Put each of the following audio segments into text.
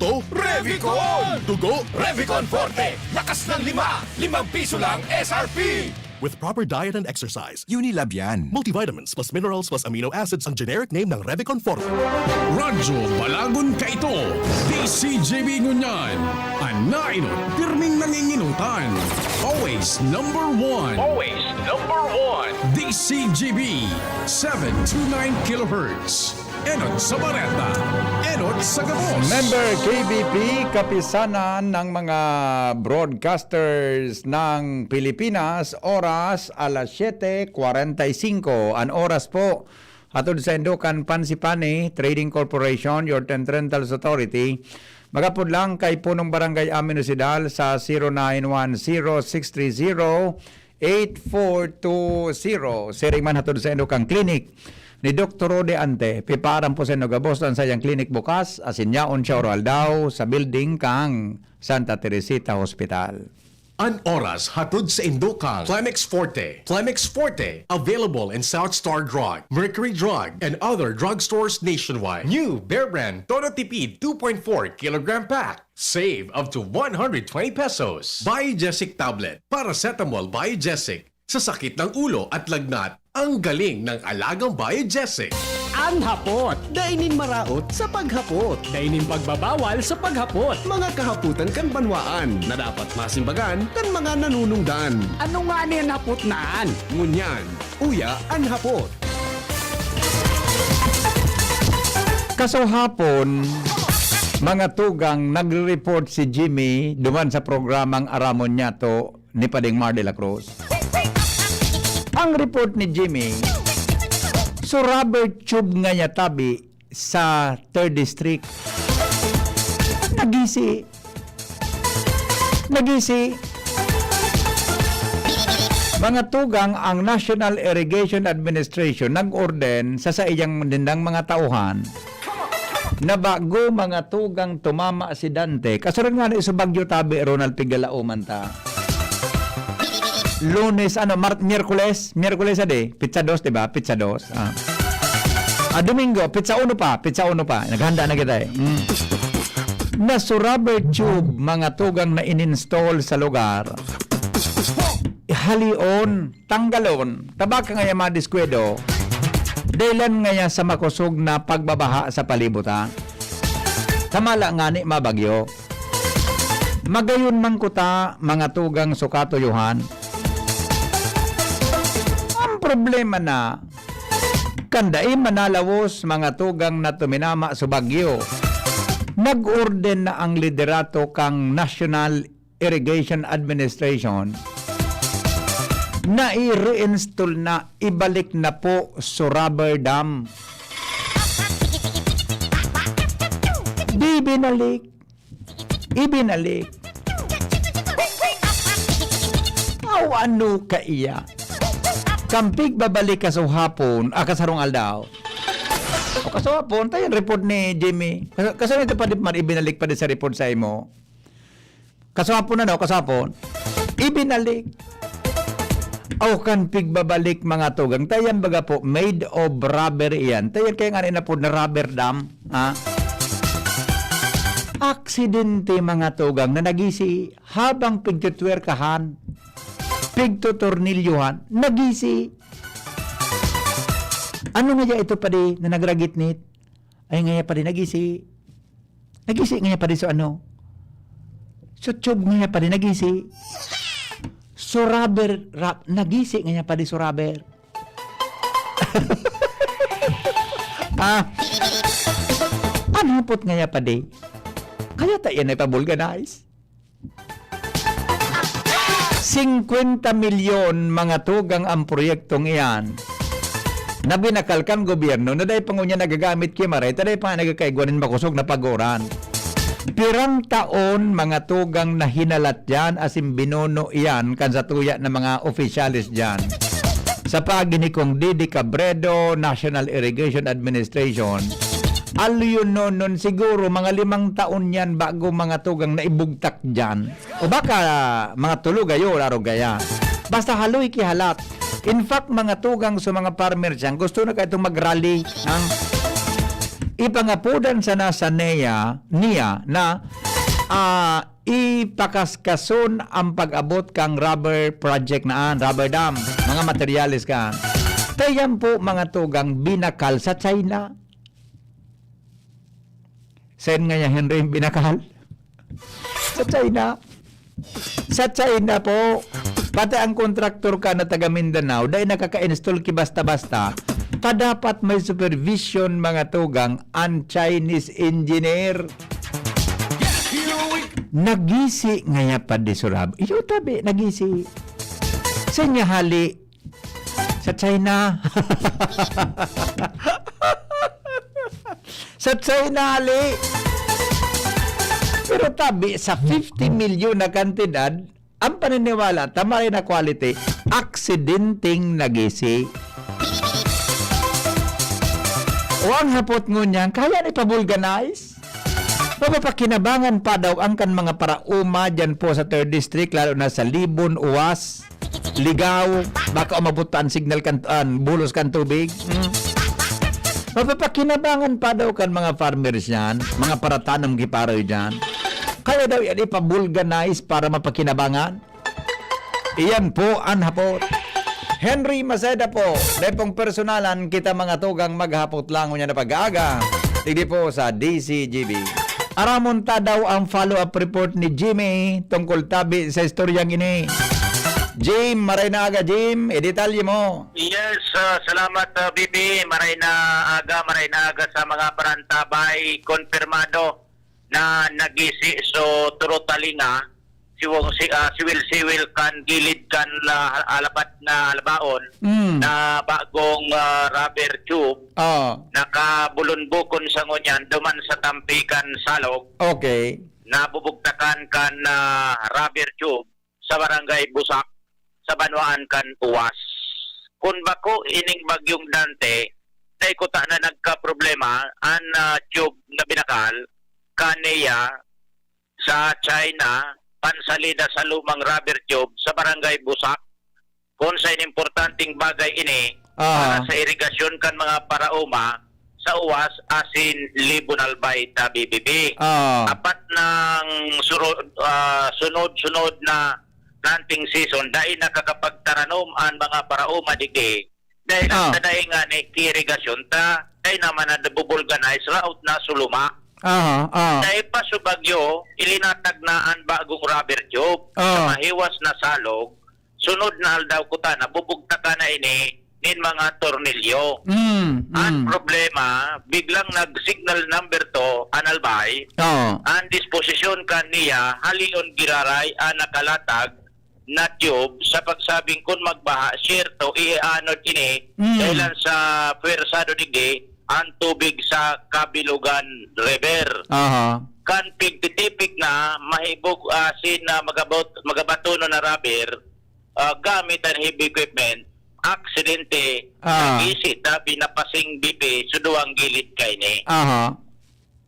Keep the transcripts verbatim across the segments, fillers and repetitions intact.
Sakto? Revicon! Dugo? Revicon Forte! Lakas ng lima! Limang piso lang S R P! With proper diet and exercise. Unilab yan. Multivitamins plus minerals plus amino acids ang generic name ng Revicon Forte. Radyo Balagon Kaito, D C G B ngunyan. An nainot, pirming nanginginutan. Always number one. Always number one. D C G B, seven two nine kilohertz. Enot sa bareta, enot sa gabos. Member K B P, Kapisanan ng mga Broadcasters ng Pilipinas, oras alas siyete kwarenta y singko. An oras po, hatod saindo kan Pansipani Trading Corporation, your tent rentals authority. Magapod lang kay Punong Barangay Amin Osidal sa zero nine one zero six three zero eight four two zero. Siring man hatod saindo kan klinik ni Doktor Rode Ante. Pipaaram po saindo gabos an saiyang klinik bukas, asin yaon siya oro-aldaw sa building kan Santa Teresita Hospital. An oras hatod saindo kan Clemex Forte. Clemex Forte, available in South Star Drug, Mercury Drug, and other drugstores nationwide. New Bear Brand Todo Tipid two point four kilogram pack. Save up to one hundred twenty pesos. Biogesic tablet, paracetamol Biogesic. Sa sakit ng ulo at lagnat, ang galing ng alagang Biogesic. An hapot, dai nin maraot sa paghapot. Dai nin pagbabawal sa paghapot. Mga kahapotan kan banwaan na dapat masimbagan kan mga nanunungdan. Ano ngani an hapot na an? Ngunyan, uya an hapot. Kasuhapon, mga tugang, nagre-report si Jimmy duman sa programang Aramon Niyato ni Pading Mar de la Cruz. Ang report ni Jimmy, so rubber tube ngaya tabi sa third District. Nagisi. Nagisi. Mga tugang, ang National Irrigation Administration nag-orden sa saiyang nindang mga tauhan na bago, mga tugang, tumama si Dante. Kasunod nga na iso bagyo tabi, Ronald, piglalauman ta. Lunes, ano, Mar-, Miyerkules, Miyerkules adi, pitsa dos, di ba? Pitsa dos. Ah. Ah, Domingo, pitsa uno pa, pitsa uno pa. Naghanda na kita eh. Mm. Na so rubber tube, mga tugang, na in-install sa lugar. Halion, tanggalon, ta baka ngaya madiskwado, dahilan ngaya sa makosog na pagbabaha sa palibot, ha? Tamala ngani mabagyo. Magayon man kuta, mga tugang, so katuyohan. Ang problema na, kan dai manalawos, mga tugang, na tuminama so bagyo. Nag-orden na ang liderato kan National Irrigation Administration na i-reinstall na, ibalik na po so rubber dam. Di binalik, ibinalik. Aw, ano kaiya? Kan pigbabalik kasuhapon, ah, kasarong aldaw. O kasuhapon, tayo ang report ni Jimmy. Kas-, kasunod ito pa di man, ibinalik pa di sa report sa imo. Kasuhapon na, no? Kasuhapon. Ibinalik. O kan pigbabalik, mga tugang. Tayan baga po, made of rubber iyan. Tayan kaya nga na po na rubber dam. Ha? Aksidente, mga tugang, na nagisi habang pigtutwerkahan. Pigtutornilyohan. Nagisi. Ano nga ito pa di na nagragitnit? Ay, ngaya pa di nagisi. Nagisi ngaya pa di so ano? So tube ngaya pa di nagisi. So rubber wrap, nagisi ngaya pa di so rubber. Ah, ano hapot ngaya pa di? Kaya ta yan ay pabulganize. Singkwenta milyon, mga tugang, ang proyektong iyan na binakal kan gobyerno na dai pa ngunyan nagagamit ki maray, ta dai pa nga nagkakaigwa nin makosog na pag-uran. Pirang taon, mga tugang, na hinalat yan, asin binuno iyan kan satuya na mga opisyales diyan. Sa paagi ni Cong Didi Cabredo, National Irrigation Administration, alyononon siguro mga limang taon yan bago, mga tugang, na ibugtak diyan. O baka mga tulo gayo, arog gaya. Basta haloy ki halat. In fact, mga tugang, sa mga farmer diyan, gusto na kaitong mag-rally, ang ipangapodan sana sa niya, niya na, ah, ipakaskason ang pag-abot kan rubber project na an, rubber dam, mga materyales ka. Kaya po, mga tugang, binakal sa China. Sain ngaya, Henry, binakal? Sa China. Sa China po, pati ang kontraktor ka na taga Mindanao, dai nakaka-install ki basta-basta. Ta dapat may supervision, mga tugang, an Chinese engineer. Nagisi ngaya pa di surab. Iyo tabi, nagisi. Sa niya hali, sa China. Sa China, hali. Pero tabi, sa fifty milyon na kantidad, ang paniniwala, tama rin na quality, aksidenteng nagisi. O ang hapot ngunyan, kaya ni pa-vulcanize? Mapapakinabangan pa daw ang kan mga paraoma dyan po sa third District, lalo na sa Libon, Uwas, Ligao, baka umabot pa ang signal kan, an bulos kan tubig. Hmm. Mapapakinabangan pa daw kan mga farmers yan, mga paratanom ki paroy dyan. Kaya daw yan ipa-vulcanize para mapakinabangan. Iyan po an hapot. Henry Maceda po, dai pong personalan, kita mga tugang maghapot lang ngunyan na pag-aaga. Digdi po sa D C G B. Aramon ta daw ang follow-up report ni Jimmy tungkol tabi sa istoryang ini. Jim, maray na aga, Jim. Idetalye mo. Yes, ah, salamat, ah, B B. Maray na aga, maray na aga sa mga parantabay. Konfirmado na nagisi so Turotalinga, siwang si, ah, siwil-siwil kan gilid kan, ah, alabat na halabaon Mm. na bagong, ah, rubber tube, Oo. nakabulunbukon sa ngunyan duman sa tampi kan Salog, Okay. nabubugtakan kan, ah, rubber tube sa barangay Busak, sa banwaan kan Uwas. Kun bako ining Bagyong Dante, dai kuta na nagkaproblema an, ah, tube na binakal kaniya sa China, pansalida sa lumang rubber tube sa barangay Busak, kun sa importanteng bagay ini Aha. para sa irigasyon kan mga paraoma sa Uwas asin Libon Albay ta B B B. Ah. Apat nang suro-, ah, sunod-sunod na planting season, dai nakakapagtaranom an mga paraoma digdi. Dahil Ah. ang tadaing nga ni irigasyon ta, dai naman na nabubulganize, laot na suluma. Aha, ah. Dahil pa sa bagyo, ilinatag na ang bagong rubber tube Ah. sa mahiwas na Salog. Sunod na aldaw kuta na, bubugtakan na ini nin mga tornilyo. Mm, Ang mm. problema, biglang nag-signal number two, an Albay, Oo. ang disposisyon kaniya, halion giraray ang nakalatag na tube sa pagsabing kun magbaha, siyerto, ianod ini Mm. dahilan sa pwersado digdi ang tubig sa Kabilugan River. Aha. Kan pigtitipik na, mahibog, asin na magabot-, magabatonon na rubber, ah, gamit an heavy equipment, aksidente, Ah. nagisi, tabi, napasing bipi, suduang gilid kaini. Aha.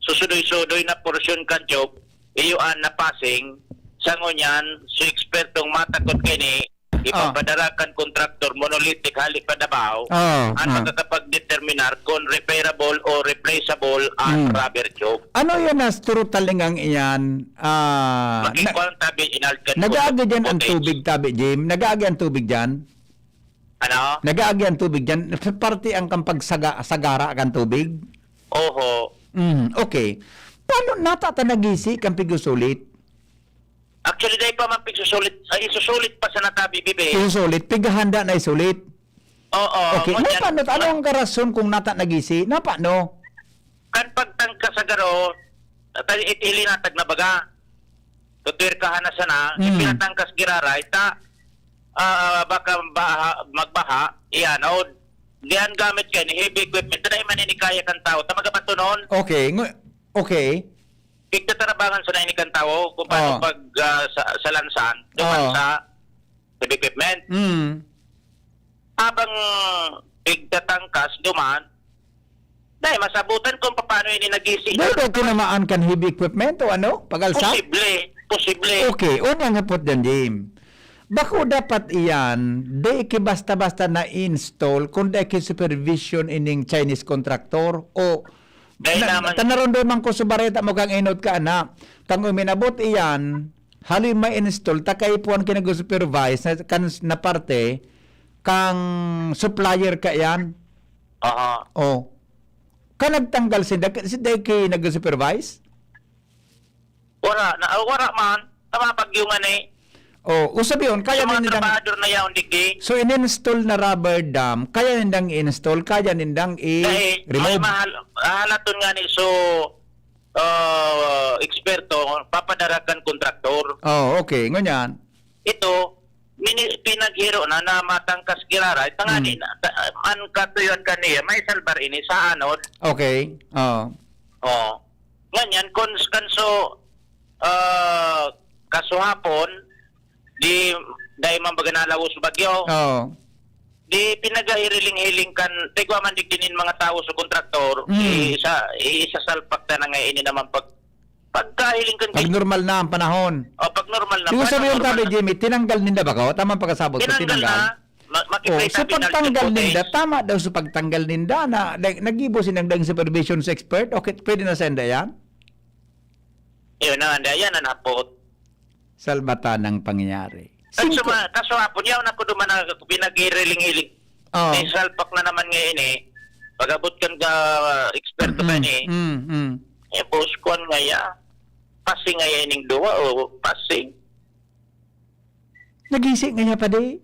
Susudoy-sudoy na porsyon kan tube, iyo an napasing, sa ngunyan, sa ekspertong matakot kaini, Ah. ipapadara kan kontraktor, Monolithic, hali pa Davao, Ah, an ah. makakapagdeterminar kung repairable o replaceable an Hmm. rubber tube. Ano yan, Astro Talingang iyan? Ah, na-, Nagkikwan tabi, inalkan ko nag-aagi sa dyan ang footage. tubig, tabi, Jim? Nag-aagi ang tubig dyan? Ano? Nag-aagi ang tubig dyan? Parte ang kampagsaga-, sagara kan tubig? Oho. Mm, okay. Paano nata ta nagisi kan pigsusulit? Actually, dai pa man pigsusulit. Ay, isusulit pa sa natabi, bibi. Isusulit? Pighahanda na isulit? Oo, Okay. ngunyan, Napano? Ano ang karason kung nata nagisi? Napano? Kan pagtangka sa garo, at iti linatag na baga. Tutwirkahan na sana, Mm. ipinatangkas giraray, ta, ah, baka baha, magbaha, iyan, o, diyan gamit kayo ni heavy equipment, na man ini kaya kan tao, ta magabatonon. Okay, ngu-, okay. Pigtatarabangan sana ini kan tao, kung paano Oh. pag, ah, sa, sa lansan, duman Oh. sa heavy equipment. Mm. Habang pigtatangkas, duman, dai masabutan kung paano ini nagisi. Dai daw tinamaan kan heavy equipment o ano? Pagalsa? Posible. Posible. Okay, unang hapot dyan, Jim. Bako dapat iyan, dai ki basta-basta na-install, kung dai ki supervision ining Chinese contractor o Dai na, naman ta naromdoman ko sa bareta mo kan inot ka, ana. Kan uminabot iyan, haloy ma-install, ta kaipuhan ki nag-supervise na, kan, na parte, kan supplier kaiyan. Aha. Oh. Kan nagtanggal sinda, sinda ki nag-supervise? Wara na, ah, wara man. Tama, bagyo nga ni. Oh, o sabi yun, kaya Sa mga nindang trabahador na yaon, digdi. So, in-install na rubber dam, kaya nindang i-install, kaya nindang Dahil, i-remove. Mahal, halaton nga ni, so, ah, eksperto, papadara kan kontraktor. Oh, okay. Ngunyan? Ito, mini-, pinaghiro na, na matangkas giraray, tangani Hmm. na, ta-, an katuyuan kaniya, may salbar ini sa anod. Okay. Oh. Oh. Ngunyan, kun, kan so, ah, kasuhapon, di, dai man baga nalawos bagyo. Oo. Di pinagahiriling-hiling kan, tigwa man digdi nin mga tawo sa kontraktor, Mm. i-, isa, isasalpak ta na nga ini naman pag, pagkahiling kan Pag normal na ang panahon. O, pag normal na Di ko sabi panahon, yung tabi, normal na. Jimmy, tinanggal ninda ba ko? Tama ang pagkasabot ko, Tinanggal tinanggal. na. Ma-, Oh, makikita sa natin ang pagtanggal footage. ninda, tama daw sa pagtanggal ninda na, na, nag-ibo silang dang supervision sa expert? Okay, pwede na sa inda yan? Yun na, anda, yan ang hapot. Salbatanang pangyayari. At Singko- suma-, kaso hapon, yaon ako duman na pinag-iiling-iling. Oo. May salpak na naman ngayon eh. Pag-abot kan ka, eksperto Mm, man eh. mm, mm. Eh, boss, kwan nga ya. Passing nga ya ining duwa o passing? Nagisi nga ya pa di?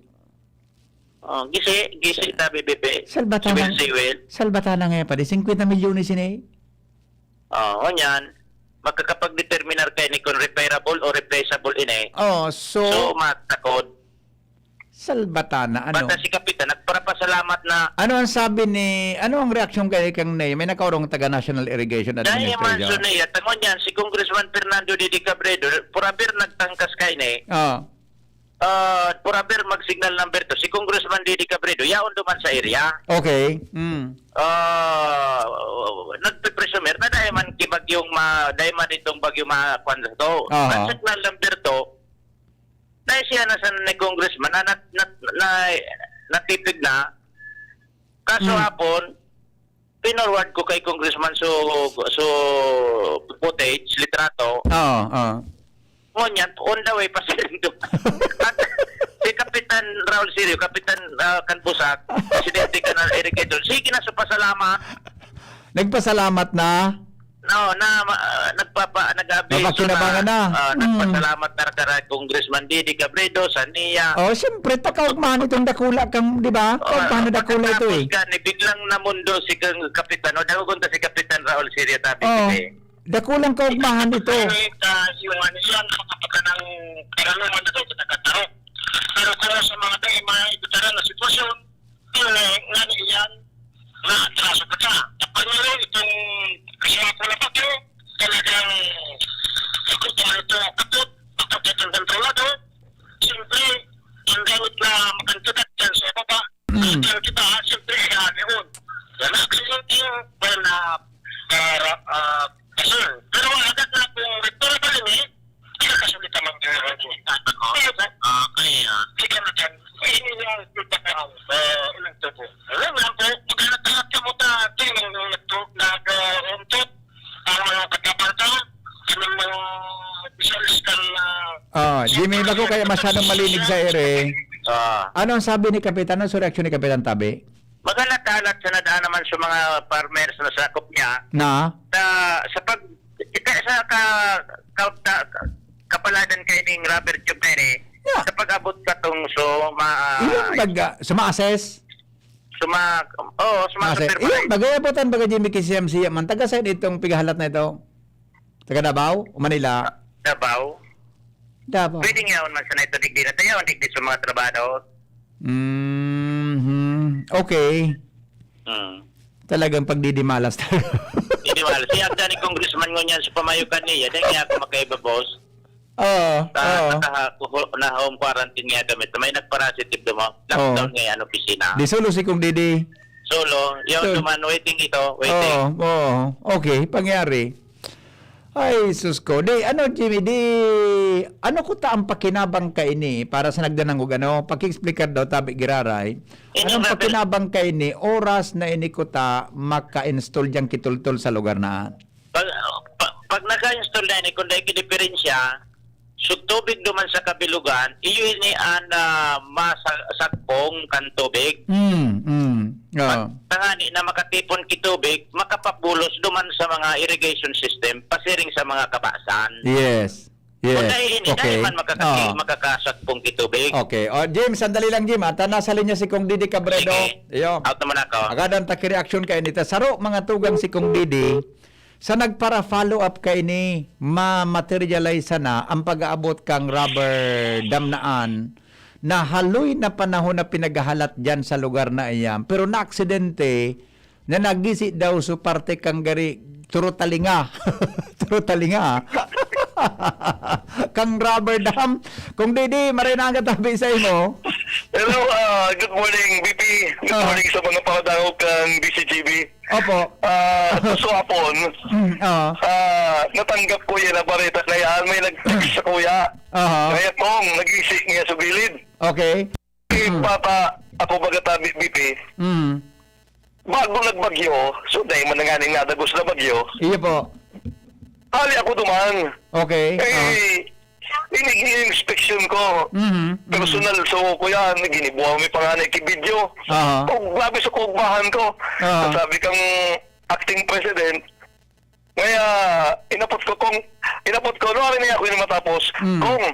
Oh, gisi, gisi Sa-, tabi, Bebe. Salbatana, Siwil-siwil. Salbatana nga ya pa di? Singkwenta milyones ini? Oh, ngunyan, makakapag-determinar kayo ni kung repairable o replaceable ini. Oh, so So, matakod. Salbatana, ano? Basta si Kapitan, nagparapasalamat na Ano ang sabi ni, ano ang reaksyon kay kang Nay? May nakaurong taga National Irrigation Dahil Administration. man so niya, tangon yan, si Congressman Fernando Didi Cabredo, purabir nagtangkas kay ni. Oh. Ah, purabir mag-signal number two. Si Congressman Didi Cabredo, yaon duman sa area. Okay. Mm. Ah, nagpe-presumer na dahil man ki bagyong ma-, dahil man itong bagyo ma-, kwan na to. Aha. Ang signal number two, dahil siya na sa ni Congressman na, na, na, na, natipid na. Kaso Mm. hapon, pinorward ko kay Congressman so, so footage, litrato. Oo, oo. Ngunyan, on the way pa siya rin doon. At si Kapitan Raul Sirio, Kapitan, ah, Canbusac, Presidente Canal Irrigator, sige na sa pasalamat. Nagpasalamat na? No, na, ma-, ah, nagpapa-, nag-abiso Napakinabangan na. na. Ah, Mm. nagpasalamat na kay Congressman Didi Cabredo, sa niya. Oh, siyempre, ta kaugmahan itong dakula kang, di ba? Oh, Kaugmahan na dakula ito eh. pagkatapos gani, biglang namundo si Kang Kapitan, o, daw punta si Kapitan Raul Sirio, tabi Oh, ko eh. dakulang kaugmahan ito. Ano yung, ah, yung ano yan, kapag ng karunungan na daw kita kataro. Pero kung sa mga tayo, mga ibutaran na sitwasyon, yun, eh, nga na iyan, na atraso pa siya. Kapag meron itong kasama ko na bagyo, talagang ikot na ito, kapot, kapot itong kontrolado. Siyempre, ang gamit na makantidad dyan sa baba, Mm. ang kita, siyempre, kailangan yun. Wala kasi yung, yung, wala, para, ah, kasi, pero ang agad na kung rector pa rin eh, hindi ka kasunod naman din ang rector. Ah, kaya. Hindi ka na dyan. Ay, hindi na, hindi ka na, ah, ilang tubo. Alam mo lang po, maghanap-hanap ka mo ta, ito yung nag-, nag-, ah, untot, ang mga katapatan, ang mga visuals kan, ah, Oh, Jimmy, bako kaya masyadong malinig sa ere. Ah. Ano ang sabi ni Kapitan? Ano sa reaksyon ni Kapitan Tabi? Maghalat-halat sa nadaan naman sa mga farmers na sakop niya. Na? Sa, sa pag, ika-, sa ka, ka, ka, kapaladan kay ning rubber tube na ini, Yeah. sa pag-abot ka tong so, ma-, Iyon baga, sa ma-assess? Suma-, oo, suma-, Kasi, supervise. Iyon, bagay abutan, baga, Jimmy, kisiyam siya man. Taga saan itong pigahalat na ito? Taga Davao o Manila? Davao. Davao. Pwede nga yun man sa naito, digdi na tayo, digdi sa mga trabahador. Mhm. Okay. Hmm. Talagang pagdidimalas talaga. Hindi mahal. Si Agda ni Congressman ngunyan sa pamayo kaniya, dahil nga ako makaiba, boss. Oo, Sa, oo. nakaha-, kuhu-, na home quarantine nga kami. May nagparasitive dumo. Oo. Lockdown nga yan, opisina. Di solo si Kong Didi. Solo. Yun, So, duman, waiting ito, waiting. Oo, oo. Okay, pangyari. Ay, sus ko. Di, ano, Jimmy, di, ano kuta ang pakinabang kaini para sa nagdanangog, ano? Paki-explicar daw, tabi giraray. Ano ang pakinabang kaini, oras na ini kuta maka-install diyang kitultol sa lugar na? Pag, pa-, pag naka-install na ini, kung dai ki diferensya, so tubig duman sa kabilugan, iyo ini an, ah, masagpong kan tubig. Mm, mm. Oo. Pag tangani na makatipon ki tubig, makapabulos duman sa mga irrigation system, pasiring sa mga kabasan. Yes. Yes. Kung dai ini, okay, dai man makakaki-, Oo. makakasagpong ki tubig. Okay. Oh, Jim, sandali lang, Jim, ah. Ta nasa linya si Kong Didi Cabredo. Sige. Iyo. Out naman ako. Agadan ta ki reaksyon kaini ta. Saro, mga tugang, si Kong Didi. Sa nagpara-follow up kaini, ma-materialize sana ang pag-aabot kang rubber dam na an, na haloy na panahon na pinaghahalat diyan sa lugar na iyan. Pero naaksidente na nagisi daw su parte kan gari, turo talinga. Turo talinga. Kang rubber dam. Kung Didi, maray na ang katabi sa imo. Hello, ah, good morning, B P. Good Ah. morning sa mga paradangog kan D C G B. Opo. Ah, sa Suapon, Mm, oo. ah, natanggap ko yan na bareta na yan. May nag-text sa kuya. Aha. Kaya kung nag-isi niya sa gilid. Okay. Eh, Mm. bata, ako baga tabi, B P. Mm. Bago nagbagyo, so dahil man nga ning nadagos na bagyo, Iyo po. ali ako duman. Okay. Eh, Ah. ini-, ini-inspeksyon ko. Mhm, mhm. Personal, so, kuya, ginibuha mi pa nga na iki video. Aha. Kung grabe sa kugbahan ko. Aha. Sabi kang acting president, kaya inapot ko kung, inapot ko, no, ano niya ako yung matapos? Mm. Kung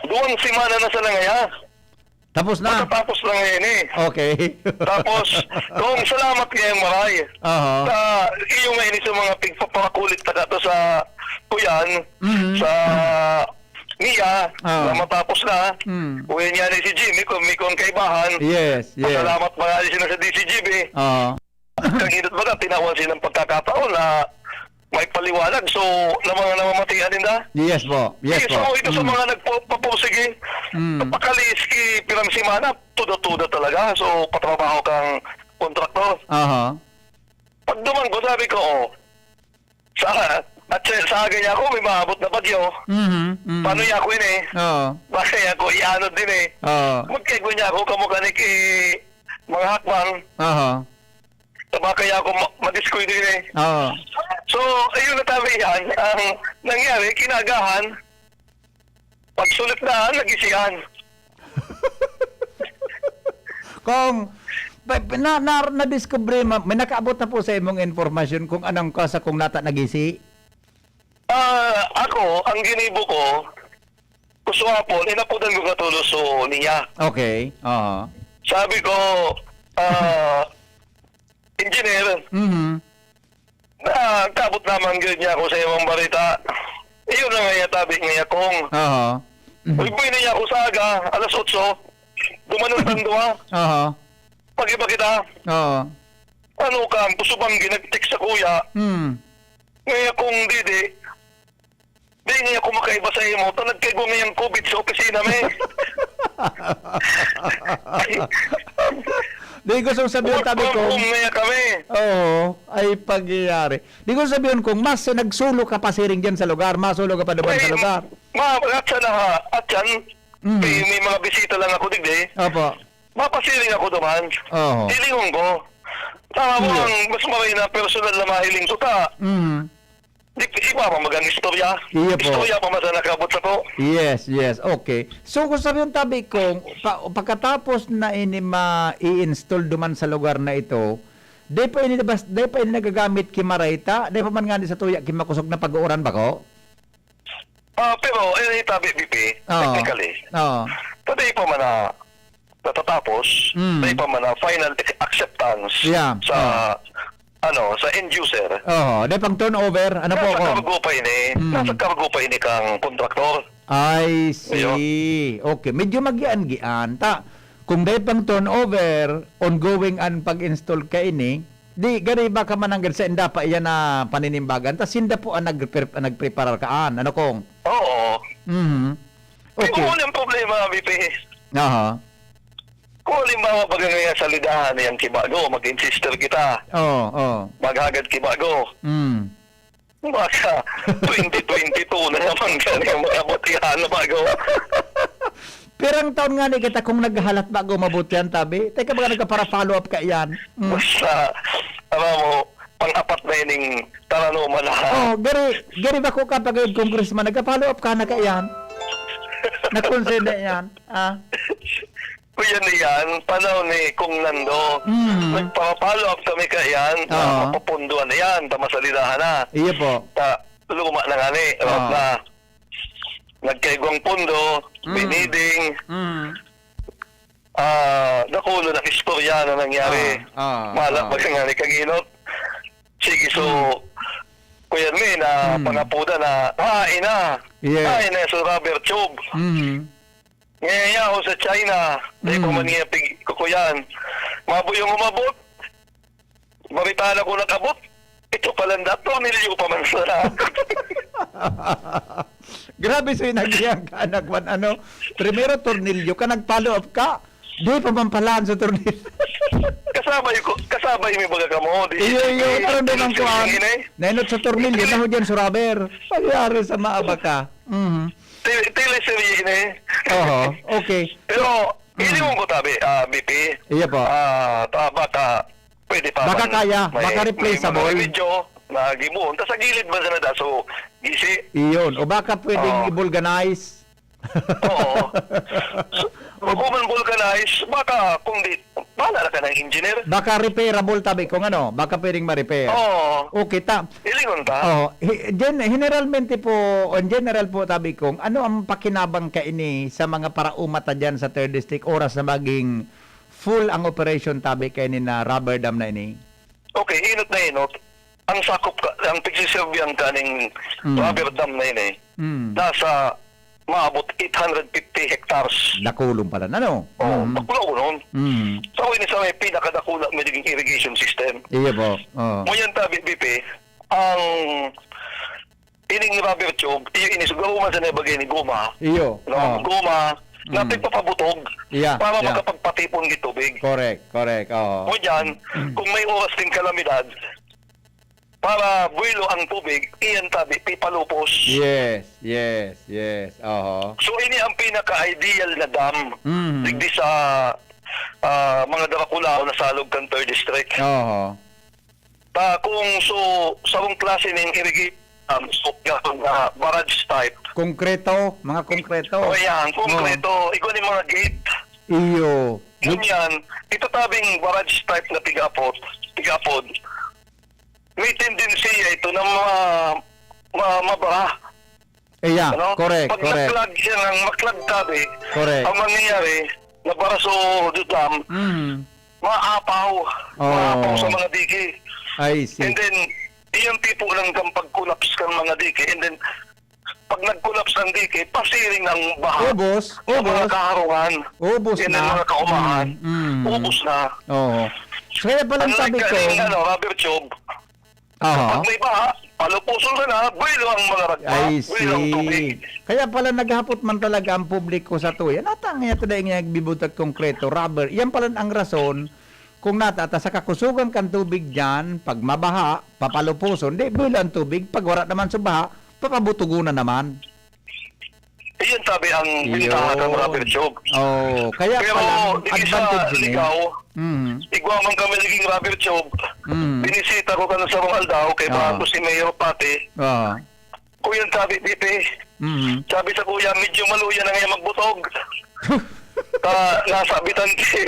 duwang semana na sa nangaya. Tapos na? Matatapos na ngayon eh. Okay. Tapos, kung salamat ngayong maray. Aha. Sa iyo nga ini sa mga pigpaparakulit na kato sa kuyan, Mhm. sa niya, Ah. na matapos na. Mm. Uwi niya ni si Jimmy, kung may kung kaibahan. Yes, yes. Pasalamat mga sila sa D C G B. Ah. Kang hidot baga, tinawan silang pagkakataon na may paliwanag. So, na mga namamatian ninda. Yes po. Yes Sige, po. so, ito sa Mm. mga nagpapapursige, Mm. napakaliis ki pirang semana, tuda-tuda talaga. So, patrabaho kang kontraktor. Aha. Pagduman ko, sabi ko, "Oh, sa, at sa, sa aga niya ako, may maabot na bagyo. Mhm, mhm. Paano niya ako ini? Oo. Bakit ako ianod din eh? Oo. Magkaigo niya ako, kamukha ni ki mga hakbang." Aha. Tabakay ako ma-, madiskuy din eh. Oo. So, ayun na tabi yan. Ang nangyari, kinagahan, pagsulit na, nagisihan. Kung, pa-, na, na, nadiskubre mo, may nakaabot na po sa imong impormasyon kung anong kasa kung nata nagisi? Ah, ako, ang ginibo ko, kusuhapon, inapudan ko katulos so niya. Okay. Oo. Sabi ko, ah, Engineer, Mhm. na kabot naman gud niya ako sa imong barita. Iyo na nga iya tabi nga iya kong. Aha. Mhm. Uy, boy na niya ako sa aga, alas otso. Dumanon tang duha. Aha. Pag-iba kita. Oo. Ano ka, ang kusubang ginagtik sa kuya. Hmm. Ngayon kung didi, di niya ako makaiba sa imo. Ta nagkaigo ngayang covid sa opisina, me. Di gusto sabihin, Work tabi from ko. home ngaya kami. Oo, ay pagyayari. Di gusto sabihin kung mas nagsolo ka pa siring dyan sa lugar, masolo ka pa duman sa Ay, lugar. ma-, at siya na ha, at yan, Mm. may, may mga bisita lang ako digdi. Opo. Mapasiring ako duman. Oo. Hilingon ko. Tama mo Iyo. ang mas maray na personal na mahiling ko ta. Mm. Di, iba pa magang istorya. Iyo po. Istorya pa man sa nakabot sa ko. Yes, yes. Okay. So, kung sabi yung tabi ko, pa-, pagkatapos na ini ma-i-install duman sa lugar na ito, di pa ini bas-, di pa ini nagagamit ki Marayta, di pa man nga ni sa tuya ki Makusog na pag-uuran ba ko? Ah, pero, eh, tabi, B P, Oo. technically, Oo. today pa man na natatapos, Mm. today pa man na final ac-, acceptance Yeah. sa, Oo. ano, sa end user. Oo. Di pang turnover, ano po Nasa ako? cargo pa ini. Mm. Nasa cargo pa ini kang kontraktor. I see. Iyo. Okay. Medyo magian-gian. Ta, kung di pang turnover, ongoing an pag-install ka ini, di, gari baka mananggad sa inda pa iyan na paninimbagan. Ta sinda po ang nagpre-, nagpreparar kaan. Ano kong? Oo. Mhm. Pero Okay. wala ang problema, B P. Aha. Kung halimbawa, baga ngayon sa lidahan na yung kibago, mag-insister kita. Oo, oo. Maghagad kibago. Mm. Baka twenty twenty-two na naman gani ang mga butihan na bago. Pirang taon ngani kita kung naghahalat bago mabutihan, tabi? Teka, baka nagpapara-follow up ka iyan. Mm. Basta, alam mo, pang-apat na ining taranoman na. Oh, gari, gari bako ka pag congressman, nagpa-follow up ka na kaiyan. Nagkonsende yan. Ah. Kuya Nian, panahon ni Kong Nando, Mm. nagpa-follow up kami kaiyan na Oo. mapupunduan na yan, ta masalidahan na. Iyo po. Ta, luma na ngani, Oo. na. Nagkaigwang pondo, Mm. biniding, Mm. ah, dakulo na istorya na nangyari. Ah, ah, Mala ah. pa nga ni Kaginot. Sige, so, Mm. Kuya Lee, na Mm. pangapuda na, "Ah, ina! Yes. Ah, ina, so rubber tube." Mm. Ngayon ako sa China, dahil Mm. pa man niya pig-, kukuyan. Mabuyong umabot. Baritaan ako nakabot. Ito pala, tornilyo pa man sa Grabe, so, yung nagiyang ka, anak man, ano, primero tornilyo ka, nag-follow up ka. Di pa man palaan sa tornilyo. Kasabay ko, kasabay may baga ka mo, di Iyo, iyo, sige, pero doon ang sige, kuwan. sige, eh. Nainot sa tornilyo, Sige. nahod yan sa rubber. Pagyari sa maaba ka. Mhm. Tele-, teleserye ini. Oho, okay. Pero, Mm. iniwan ko tabi, ah, B P. Iya po. Ah, ta-, baka pwede pa Baka man kaya, may, baka may replaceable. mga video na gibuon. Tas sa gilid man sana da, so, gisi. Iyon. O baka pwedeng Oo. i-vulcanize. Oo. So, O kung man vulcanize, baka kung di, bahala na ka ng engineer. Baka repairable, tabi kung ano, baka pwedeng ma-repair. Oo. Okay, ta-, Ilingon ta. Oh, hi-, gen-, generalmente po, on general po, tabi kong, ano ang pakinabang kaini sa mga parauma ta diyan sa third district oras na maging full ang operation, tabi, kaini na rubber dam na ini? Okay, inot na inot. Ang sakop ka, ang pagsiserbihan ka ning Mm. rubber dam na ini, Mm. nasa maabot eight hundred fifty hectares. Dakulon pala, ano? Oh, Mm. bakulaw nun. Mm. Sa ako ini sa may pinakadakula may naging irrigation system. Iyo po. Oo. Ngunyan ta, B P, ang ining rubber tube, iyo ini, siguro man sa nabagay ni goma. Iyo. No? Oo. Goma, na Mm. pagpapabutog Yeah, para yeah. makapagpatipon di tubig. Correct, correct. Oo. Ngunyan, Mm. kung may oras ding kalamidad, para buwelo ang tubig, iyan tabi, pipalupos. Yes, yes, yes. Oho. So, ini ang pinaka-ideal na dam Mhm. digdi sa, ah, mga Dracula o nasalog kan third district. Oho. Ta, kung so, sarong klase ning irrigation dam, so, nga, nga barrage type. Konkreto, mga konkreto. O, yan, konkreto. Oh. Igwa ni mga gate. Iyo. Ganyan, ito tabing barrage type na tigapot, tigapod. May tendency ito na ma-, ma-, mabara. Eh, yeah, Ano? correct, Pag correct. naklag siya ng maklag tabi, Correct. ang mangyayari, nabara so dudam, Mm. maapaw. Oh. Maapaw sa mga dike. I see. And then, iyang tipo ng pag-collapse ng mga dike. And then, pag nag-collapse ang dike, pasiring ang baha. Ubos, Sa mga ubos. kaharungan. Ubos Yan ang na. mga kaumahan. Mm, mm. Ubos na. Oo. Kaya pala ang Unlike sabi ko, kaning, ano, rubber tube, Aha. pag may baha, palupuson ka na, buwelo ang mga ragpa, I buwelo ang see. tubig. Kaya pala naghapot man talaga ang publiko sa tuya. Natang niya ito dahil nga nagbibutag konkreto, rubber. Yan pala ang rason kung natata sa kakusugan kan tubig dyan, pag mabaha, papalupuson, di buwelo ang tubig. Pag wala naman sa baha, papabutugunan naman. Iyon sabi ang Iyon. bintaha kan rubber tube. Oh, kaya Pero pala, dili sa advantage yun eh. Ligao, Mm. igwa man kami naging rubber tube. Mm. Binisita ko kan sarong aldaw kay Ah. bago si Mayor Pati. Ah. Kuya, sabi, "Bibi," Mm. sabi sa kuya, "medyo maluya na ngayon magbutog." Ta, nasabitan si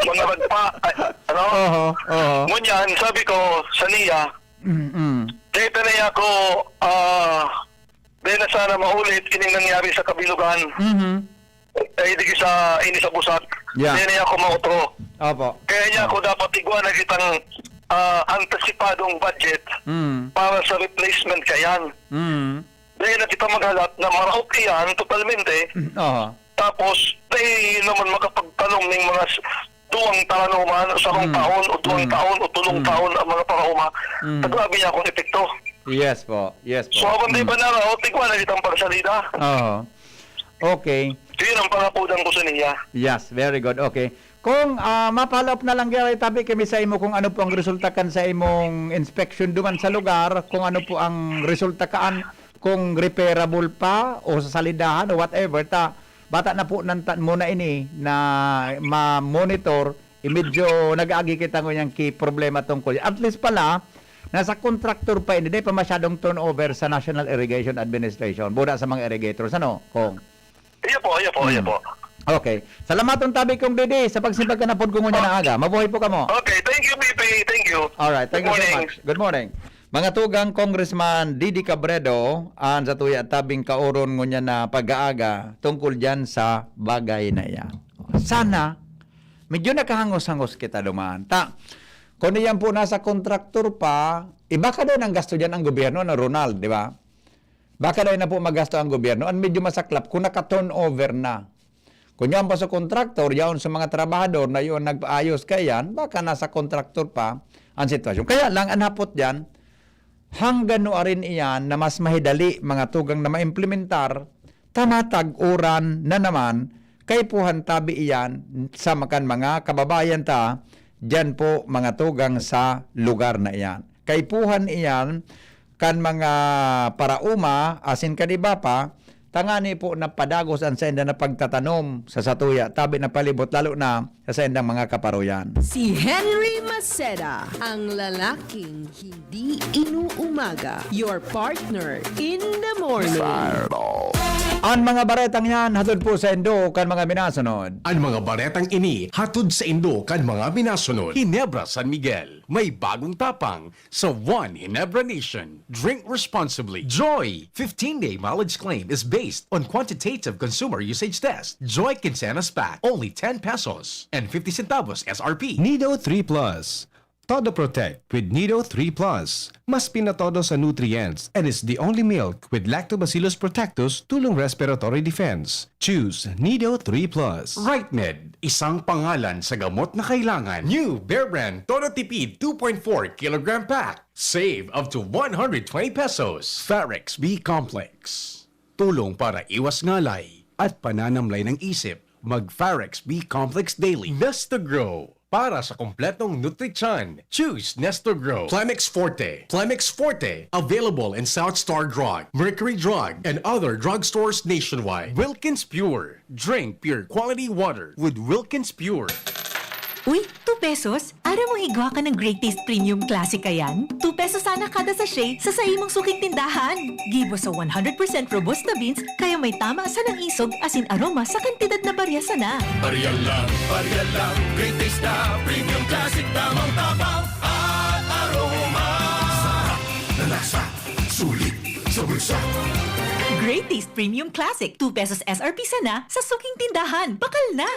mga ragpa, ay, ano? Oho, oho. Ngunyan, sabi ko sa niya, Mm, mm. "Dito na ako, ah, Dahil na sana maulit ining nangyari sa Kabilugan. Mhm. Eh, di sa, ini sa Busak. Yeah. Dahil na ako mautro. Opo. Kaya niya Oh. ako dapat igwa na kitang, ah, antisipadong budget Mm. para sa replacement kayan. Mm. Dahil na kita maghalat na maraot iyan totalmente. Mm, oho. Tapos, dahil naman makapagtanom ng mga s-, duwang taranuman, sarong Mm. taon, o duwang Mm. taon, o tulong Mm. taon ang mga parauma. Mm. Naglabi niya akong epekto. Yes po. Yes po. So, habang di Mm. pa naraot, igwa na kitang pagsalida. Oo. Okay. So, yun ang pangapudan ko sa niya. Yes, very good. Okay. Kung, ah, mapalop na lang gyaray tabi kami sa imo kung ano po ang resulta kan sa imong inspection duman sa lugar, kung ano po ang resulta kaan, kung repairable pa o sa salidahan o whatever, ta bata na po nan ta muna ini na ma-monitor, eh, medyo nag-aagi kita ngunyan ki problema tungkol. At least pala, nasa contractor pa ini, di pa masyadong turnover sa National Irrigation Administration, buda sa mga irrigators, ano, Kong? Iyo po, iyo po, iyo Hmm. po. Okay. Salamaton tabi, Kong Didi, sa pagsimbag kan apod ko ngunyan na aga. Mabuhay po kamo. Okay, thank you, P P. Thank you. Alright, thank Good you so morning. much. Good morning. Mga tugang, Congressman Didi Cabredo, an sa tuya tabing kaoron ngunyan na pag-aaga tungkol diyan sa bagay na iyan. Sana, medyo nakahangos-hangos kita duman. Ta, kung iyan po nasa kontraktor pa, iba ka din ang gasto diyan ang gobyerno na, Ronald, di ba? Baka dai na po magasto ang gobyerno, an medyo masaklap kung naka-turnover na. Kung yaon pa sa kontraktor, yaon sa mga trabahador na iyon nagpaayos kaiyan, baka nasa kontraktor pa ang sitwasyon. Kaya lang, an hapot diyan, hangganon iyan na mas mahidali mga tugang na maimplementar, ta matag-uran na naman, kaipuhan tabi iyan sa makan mga kababayan ta, diyan po mga tugang sa lugar na iyan. Kaipuhan iyan kan mga paraoma asin kan iba pa, tangani po na padagos an sainda na pagtatanom sa satuya, tabi na palibot, lalo na sa saindang mga kaparoyan. Si Henry Maceda, ang lalaking hindi inuumaga. Your partner in the morning. An mga baretang yan, hatod po sa indo kan mga minasunod. An mga baretang ini hatod sa indo kan mga minasunod. Ginebra San Miguel, may bagong tapang sa One Ginebra Nation. Drink responsibly. Joy fifteen-day mileage claim is based on quantitative consumer usage test. Joy Quincenas Pack, only ten pesos and fifty centavos S R P. Nido three Plus. Todo Protect with Nido three Plus. Mas pinatodo sa nutrients and is the only milk with Lactobacillus protectus, tulong respiratory defense. Choose Nido three Plus. Rightmed, isang pangalan sa gamot na kailangan. New Bear Brand Todo Tipid two point four kilogram pack. Save up to one hundred twenty pesos. Farex B Complex. Tulong para iwas ngalay at pananamlay ng isip. Mag Farex B Complex Daily. Nesta Grow. Para sa kompletong nutrisyon, choose Nesta Grow. Plemex Forte. Plemex Forte. Available in South Star Drug, Mercury Drug, and other drugstores nationwide. Wilkins Pure. Drink pure quality water with Wilkins Pure. Uy, two pesos? Aram mo igwa ka ng Great Taste Premium Classic kayan? Two pesos sana kada sachet sa saimong suking tindahan. Gibo sa one hundred percent Robusta beans, kaya may tama sanang isog asin aroma sa kantidad na barya sana. Barya lang, barya lang, Great Taste na Premium Classic, tamang tabang at aroma. Sarap na lasa, sulit sa bulsa. Great Taste Premium Classic, two pesos S R P sana sa suking tindahan. Bakal na!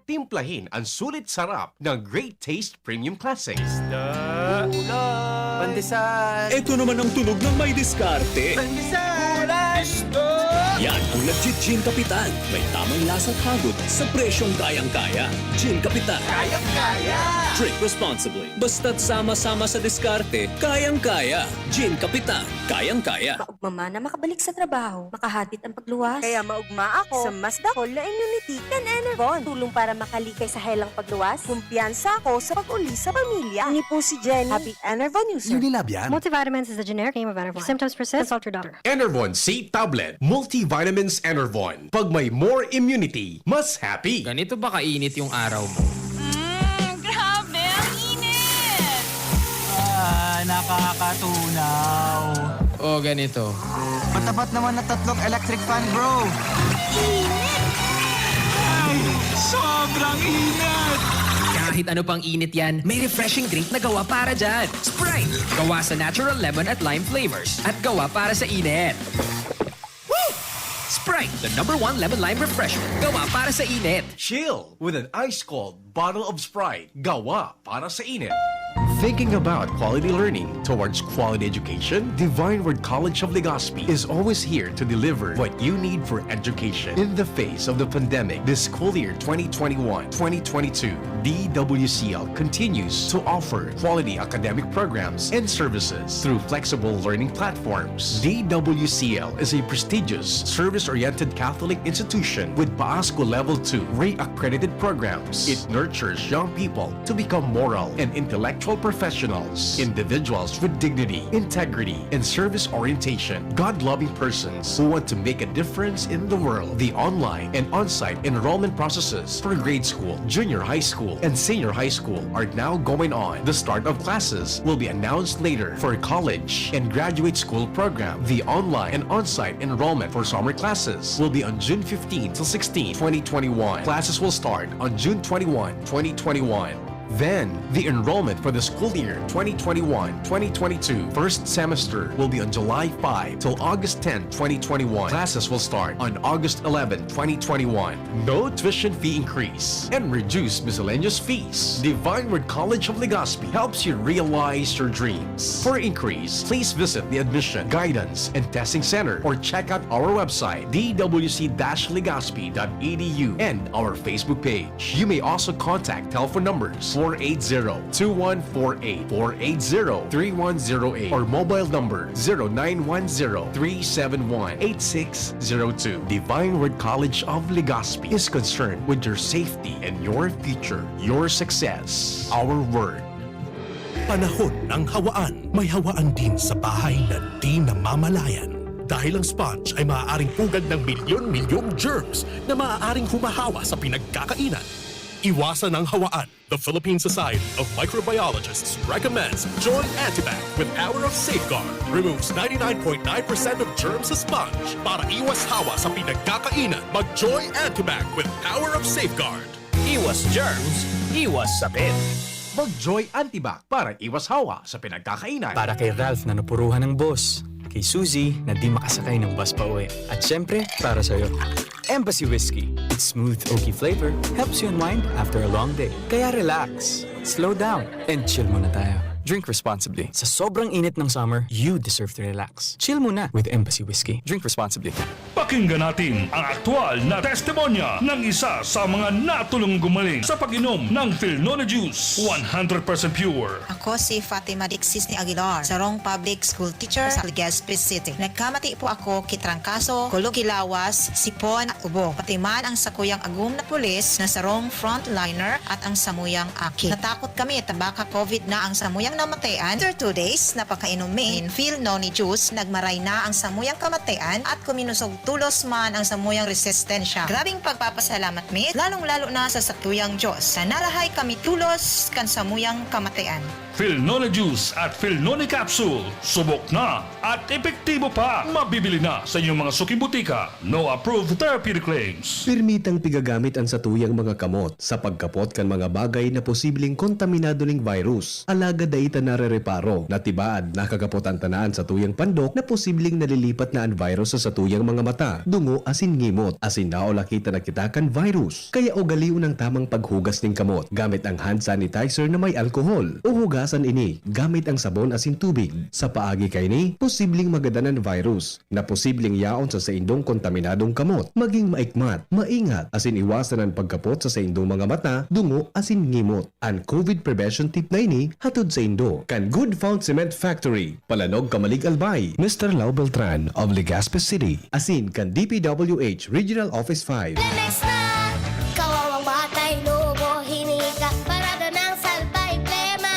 Timplahin ang sulit sarap ng Great Taste Premium Classic. Isda. Ulam. Pandesal. Ito naman ang tunog ng may diskarte. Pandesal. Ulam. Isda. Yan ang nagji-Gin Kapitan. May tamang lasa at hagod sa presyong kayang-kaya. Gin Kapitan. Kayang-kaya. Drink responsibly. Basta't sama-sama sa diskarte, kayang-kaya. Gin Kapitan. Kayang-kaya. Maugma man na makabalik sa trabaho, makahapit ang pagluwas. Kaya maugma ako sa mas dakol na immunity kan Enervon. Tulong para makalikay sa helang pagluwas. Kumpiyansa ako sa pag-uli sa pamilya. Ini po si Jenny. Happy Enervon user. Unilab yan. Multivitamins is a generic name of Enervon. If symptoms persist, consult your doctor. Enervon C Tablet. Multivitamins Enervon. Pag may more immunity, mas happy. Ganito ba kainit yung araw mo? Mm, grabe, ang init! Ah, nakakatunaw. O, ganito. Patapat naman na tatlong electric fan, bro. Init! Ay, sobrang init! Kahit ano pang init yan, may refreshing drink na gawa para dyan. Sprite! Gawa sa natural lemon at lime flavors at gawa para sa init. Woo! Sprite, the number one lemon lime refreshment. Gawa para sa init. Chill with an ice cold bottle of Sprite. Gawa para sa init. Thinking about quality learning towards quality education? Divine Word College of Legazpi is always here to deliver what you need for education. In the face of the pandemic, this school year twenty twenty-one, twenty twenty-two, D W C L continues to offer quality academic programs and services through flexible learning platforms. D W C L is a prestigious, service-oriented Catholic institution with PASCO Level two accredited programs. It nurtures young people to become moral and intellectual professionals, individuals with dignity, integrity, and service orientation, God-loving persons who want to make a difference in the world. The online and on-site enrollment processes for grade school, junior high school, and senior high school are now going on. The start of classes will be announced later. For college and graduate school program, the online and on-site enrollment for summer classes will be on June fifteen till sixteen, twenty twenty-one. Classes will start on June twenty-one, twenty twenty-one. Then, the enrollment for the school year twenty twenty-one, twenty twenty-two first semester will be on July five till August ten, twenty twenty-one. Classes will start on August eleven, twenty twenty-one. No tuition fee increase and reduced miscellaneous fees. Divine Word College of Legazpi helps you realize your dreams. For inquiries, please visit the Admission, Guidance, and Testing Center or check out our website, d w c dash legazpi dot e d u, and our Facebook page. You may also contact telephone numbers four eight zero, two one four eight, four eight zero, three one zero eight, or mobile number zero nine one zero, three seven one, eight six zero two. Divine Word College of Legazpi is concerned with your safety and your future, your success, our word. Panahon ng hawaan. May hawaan din sa bahay na di namamalayan. Dahil ang sponge ay maaaring pugad ng milyon-milyong germs na maaaring humahawa sa pinagkakainan. Iwasan ang hawaan. The Philippine Society of Microbiologists recommends Joy Antibac with Power of Safeguard. Removes ninety-nine point nine percent of germs sa sponge. Para iwas hawa sa pinagkakainan, mag Joy Antibac with Power of Safeguard. Iwas germs, iwas sakit. Mag Joy Antibac para iwas hawa sa pinagkakainan. Para kay Ralph na napuruhan ng boss, kay Suzy na di makasakay ng bus pa uwi, at syempre, para sa'yo. Embassy Whiskey. Its smooth, oaky flavor helps you unwind after a long day. Kaya relax, slow down, and chill muna tayo. Drink responsibly. Sa sobrang init ng summer, you deserve to relax. Chill muna with Embassy Whiskey. Drink responsibly. Pakinggan natin ang aktual na testimonya ng isa sa mga natulong gumaling sa pag-inom ng Filnone Juice, one hundred percent pure. Ako si Fatima Dixis ni Aguilar, sarong public school teacher sa Legazpi City. Nagkamati po ako ki trangkaso, kulog ki lawas, sipon at ubo. Pati man ang sakuyang agom na pulis na sarong frontliner at ang samuyang aki. Natakot kami ta baka COVID na ang samuyang namatayan. After two days na pagkainom mi nin Filnone Juice, nagmaray na ang samuyang kamatayan at kuminusog tolos man ang samuyang resistensya. Grabeng pagpapasalamat mi, lalong-lalo na sa satuyang Diyos, na narahay kami tolos kan samuyang kamatayan. Filnone Juice at Filnone Capsule, subok na at epektibo pa. Mabibili na sa inyong mga suking butika. No approved therapeutic claims. Pirmitang pigagamit an satuyang mga kamot sa pagkapot kan mga bagay na posibleng kontaminado ning virus. Alagad dai ta narereparo na tibaad nakakapotan ta na an satuyang pandok na posibleng nalilipat na an virus sa satuyang mga mata, dungo asin ngimot, asin naulakita na kita kan virus. Kaya ugalion an tamang paghugas nin kamot gamit ang hand sanitizer na may alkohol, o hugasan ini gamit ang sabon asin tubig. Sa paagi kaini, posibleng magadan an virus na posibleng yaon sa saindong kontaminadong kamot. Maging maikmat, maingat, asin iwasan an pagkapot sa saindong mga mata, dungo, asin ngimot. An COVID prevention tip na ini hatod saindo kan Good Found Cement Factory, Palanog, Camalig, Albay, Mister Lau Beltran of Legazpi City, asin kan D P W H Regional Office five. Lemex na! Kawawang batay, lubo, hinika, parada ng salbay, plema.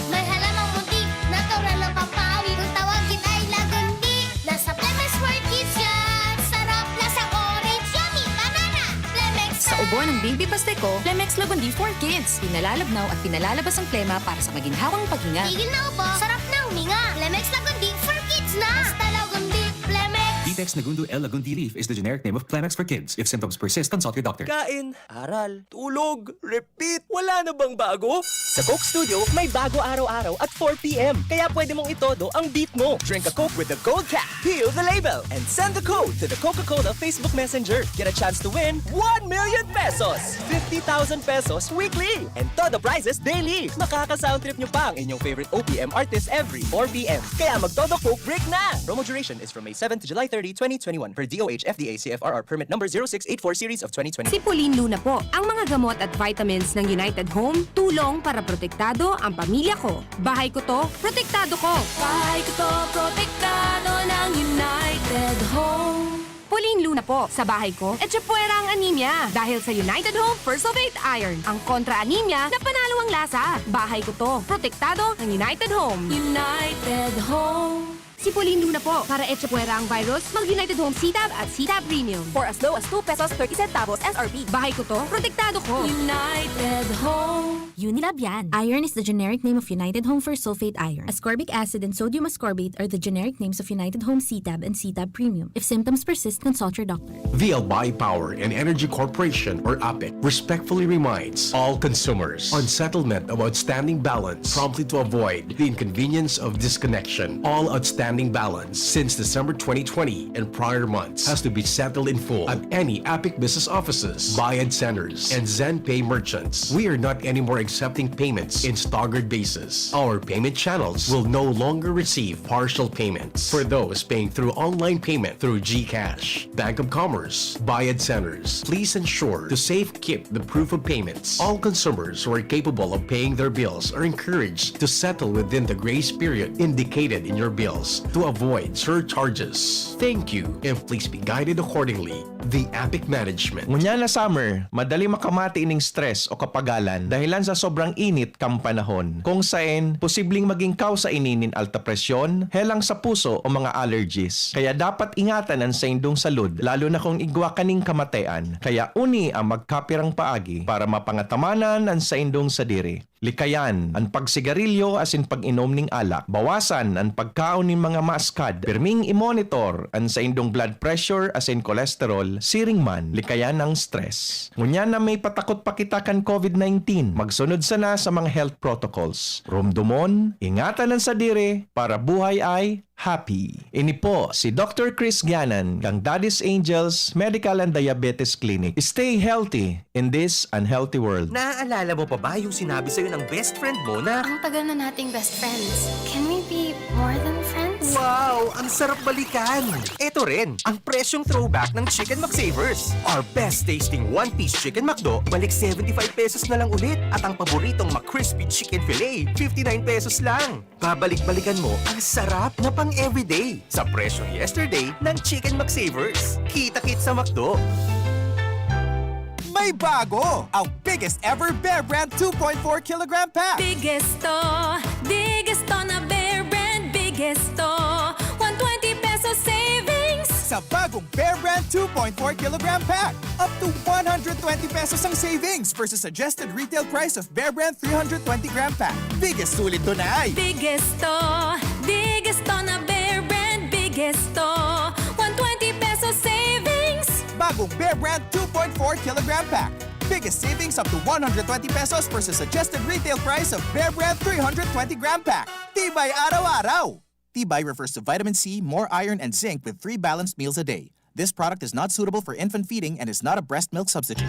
May halamang muntik, natural na pampaawit. Kung tawagin ay lagundi, nasa Lemex World Kids yan. Sarap, lasang orange, yummy, banana. Lemex Sa na! Ubo ng baby Pasteco, Lemex Lagundi for Kids. Pinalalabnaw at pinalalabas ang plema para sa maginhawang paghinga. Tigil na ubo, sarap na huminga. Lemex Lagundi for Kids na! Basta Lagundi, Lemex! Text Nagundo L Lagundi leaf is the generic name of Kleenex for kids. If symptoms persist, consult your doctor. Kain, aral, tulog, repeat. Wala na bang bago? Sa Coke Studio, may bago araw-araw at four p.m. Kaya pwede mong itodo ang beat mo. Drink a Coke with the gold cap, peel the label, and send the code to the Coca-Cola Facebook Messenger. Get a chance to win one million pesos, fifty thousand pesos weekly, and todo prizes daily. Makaka-sound trip nyo pa ang inyong favorite O P M artist every four p.m. Kaya magtodo Coke break na! Promo duration is from May seven to July thirty, twenty twenty-one, per D O H F D A C F R R permit number zero six eight four series of twenty twenty. Si Pauline Luna po. Ang mga gamot at vitamins ng United Home, tulong para protektado ang pamilya ko. Bahay ko to, protektado ko. Bahay ko to, protektado ng United Home. Pauline Luna po. Sa bahay ko, etchepuera ang anemia. Dahil sa United Home First of Eight Iron, ang kontra anemia na panalo ang lasa. Bahay ko to. Protektado ng United Home. United Home. Si Pauline Luna po. Para etchepuera ang virus, mag United Home C-Tab at C-Tab Premium. For as low as two pesos thirty centavos S R P. Bahay ko to, protektado ko. United Home. Unilab yan. Iron is the generic name of United Home for sulfate iron. Ascorbic acid and sodium ascorbate are the generic names of United Home C-Tab and C-Tab Premium. If symptoms persist, consult your doctor. The Albay Power and Energy Corporation, or APEC, respectfully reminds all consumers on settlement of outstanding balance promptly to avoid the inconvenience of disconnection. All outstanding balance since December twenty twenty and prior months has to be settled in full at any APEC business offices, Bayad Centers, and ZenPay merchants. We are not anymore accepting payments in staggered basis. Our payment channels will no longer receive partial payments. For those paying through online payment through GCash, Bank of Commerce, Bayad Centers, please ensure to safekeep the proof of payments. All consumers who are capable of paying their bills are encouraged to settle within the grace period indicated in your bills to avoid surcharges. Thank you, and please be guided accordingly. The APEC Management. Ngunyan na summer, madali makamati ining stress o kapagalan dahilan sa sobrang init kan panahon, kung saen posibleng maging kausa ini nin alta presyon, helang sa puso o mga allergies. Kaya dapat ingatan an saindong salud, lalo na kung igwa kaning kamatean. Kaya uni an magkapirang paagi para mapangatamanan an saindong sadiri. Likayan an pagsigarilyo asin pag-inom nin alak. Bawasan an pagkaon nin mga maaskad. Pirming i-monitor an saindong blood pressure asin cholesterol siring man likayan an stress. Ngunyan na may patakot pa kita kan COVID nineteen, magsunod sana sa mga health protocols. Rumdomon, ingatan an sadiri para buhay ay happy. Ini po si Doctor Chris Ganan kan Daddy's Angels Medical and Diabetes Clinic. Stay healthy in this unhealthy world. Naaalala mo pa ba yung sinabi sa'yo ng best friend mo na, Ang tagal na nating best friends. Can we be more than friends? Wow! Ang sarap balikan! Eto rin, ang presyong throwback ng Chicken McSavers. Our best tasting one-piece Chicken McDo, balik seventy-five pesos na lang ulit. At ang paboritong McCrispy Chicken Fillet, fifty-nine pesos lang. Babalik-balikan mo ang sarap na pang-everyday sa presyong yesterday ng Chicken McSavers. Kita-kit sa McDo. May bago! Ang biggest ever Bear Brand two point four kilogram pack! Biggest to, biggest to na Bear Brand, biggest to. One twenty pesos savings. Sa bagong Bear Brand two point four kilogram pack, up to one hundred twenty pesos ang savings versus suggested retail price of Bear Brand three hundred twenty gram pack. Biggest sulit to na ay! Biggest to, biggest to na Bear Brand, biggest to. One twenty pesos savings. Bagong Bear Brand two point four kilogram pack. Biggest savings up to one hundred twenty pesos versus suggested retail price of Bear Brand three hundred twenty gram pack. Tibay araw-araw! Tibay refers to vitamin C, more iron, and zinc with three balanced meals a day. This product is not suitable for infant feeding and is not a breast milk substitute.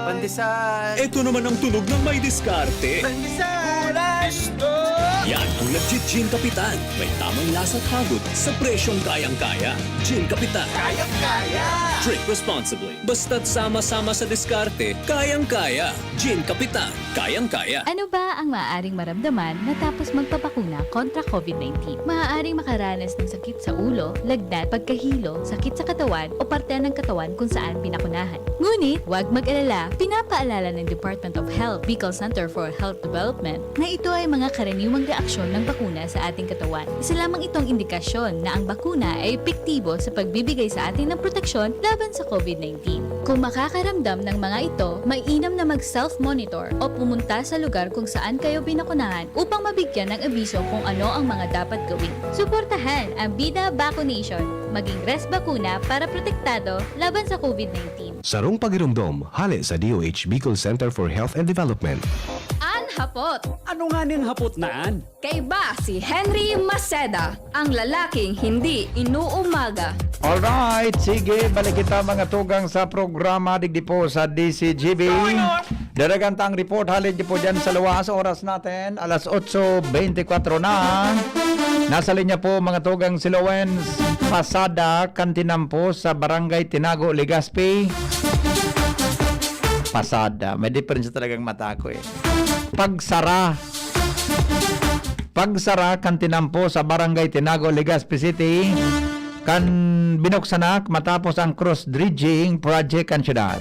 Pandesal! Ito naman ang tunog ng may diskarte. Pandesal! Yan ang nagji-Gin Kapitan. May tamang lasa at hagod sa presyong kayang-kaya. Gin Kapitan. Kayang-kaya! Drink responsibly. Basta't sama-sama sa diskarte, kayang-kaya. Gin Kapitan. Kayang-kaya. Ano ba ang maaaring maramdaman matapos magpabakuna kontra COVID nineteen? Maaaring makaranas ng sakit sa ulo, lagnat, pagkahilo, sakit sa katawan o parte ng katawan kung saan binakunahan. Ngunit, huwag mag-alala, pinapaalala ng Department of Health, Bicol Center for Health Development, na ito ay mga karaniwang aksyon ng bakuna sa ating katawan. Isa lamang itong indikasyon na ang bakuna ay epektibo sa pagbibigay sa atin ng proteksyon laban sa COVID nineteen. Kung makakaramdam ng mga ito, mainam na mag-self-monitor o pumunta sa lugar kung saan kayo binakunahan upang mabigyan ng abiso kung ano ang mga dapat gawin. Suportahan ang Bida Vaccination. Maging res bakuna para protektado laban sa COVID nineteen. Sarong pagiromdom, hale sa D O H Bicol Center for Health and Development. An hapot. Ano nga ning hapot na an? Kaiba si Henry Maceda, ang lalaking hindi inuumaga. Alright, sige, balik kita, mga tugang, sa programa digdi po sa D C G B. Daragan ta ang report, halid niyo po dyan sa luwas. Oras natin, alas otso beintikwatro na. Nasa linya po, mga tugang, si Lowens Pasada, kan tinampo sa Barangay Tinago, Legazpi. Pasada. May diferensya talagang mata ko eh. Pagsara. Pagsara kan tinampo sa Barangay Tinago, Legazpi City, kan binuksanak matapos ang cross dredging project kan syudad.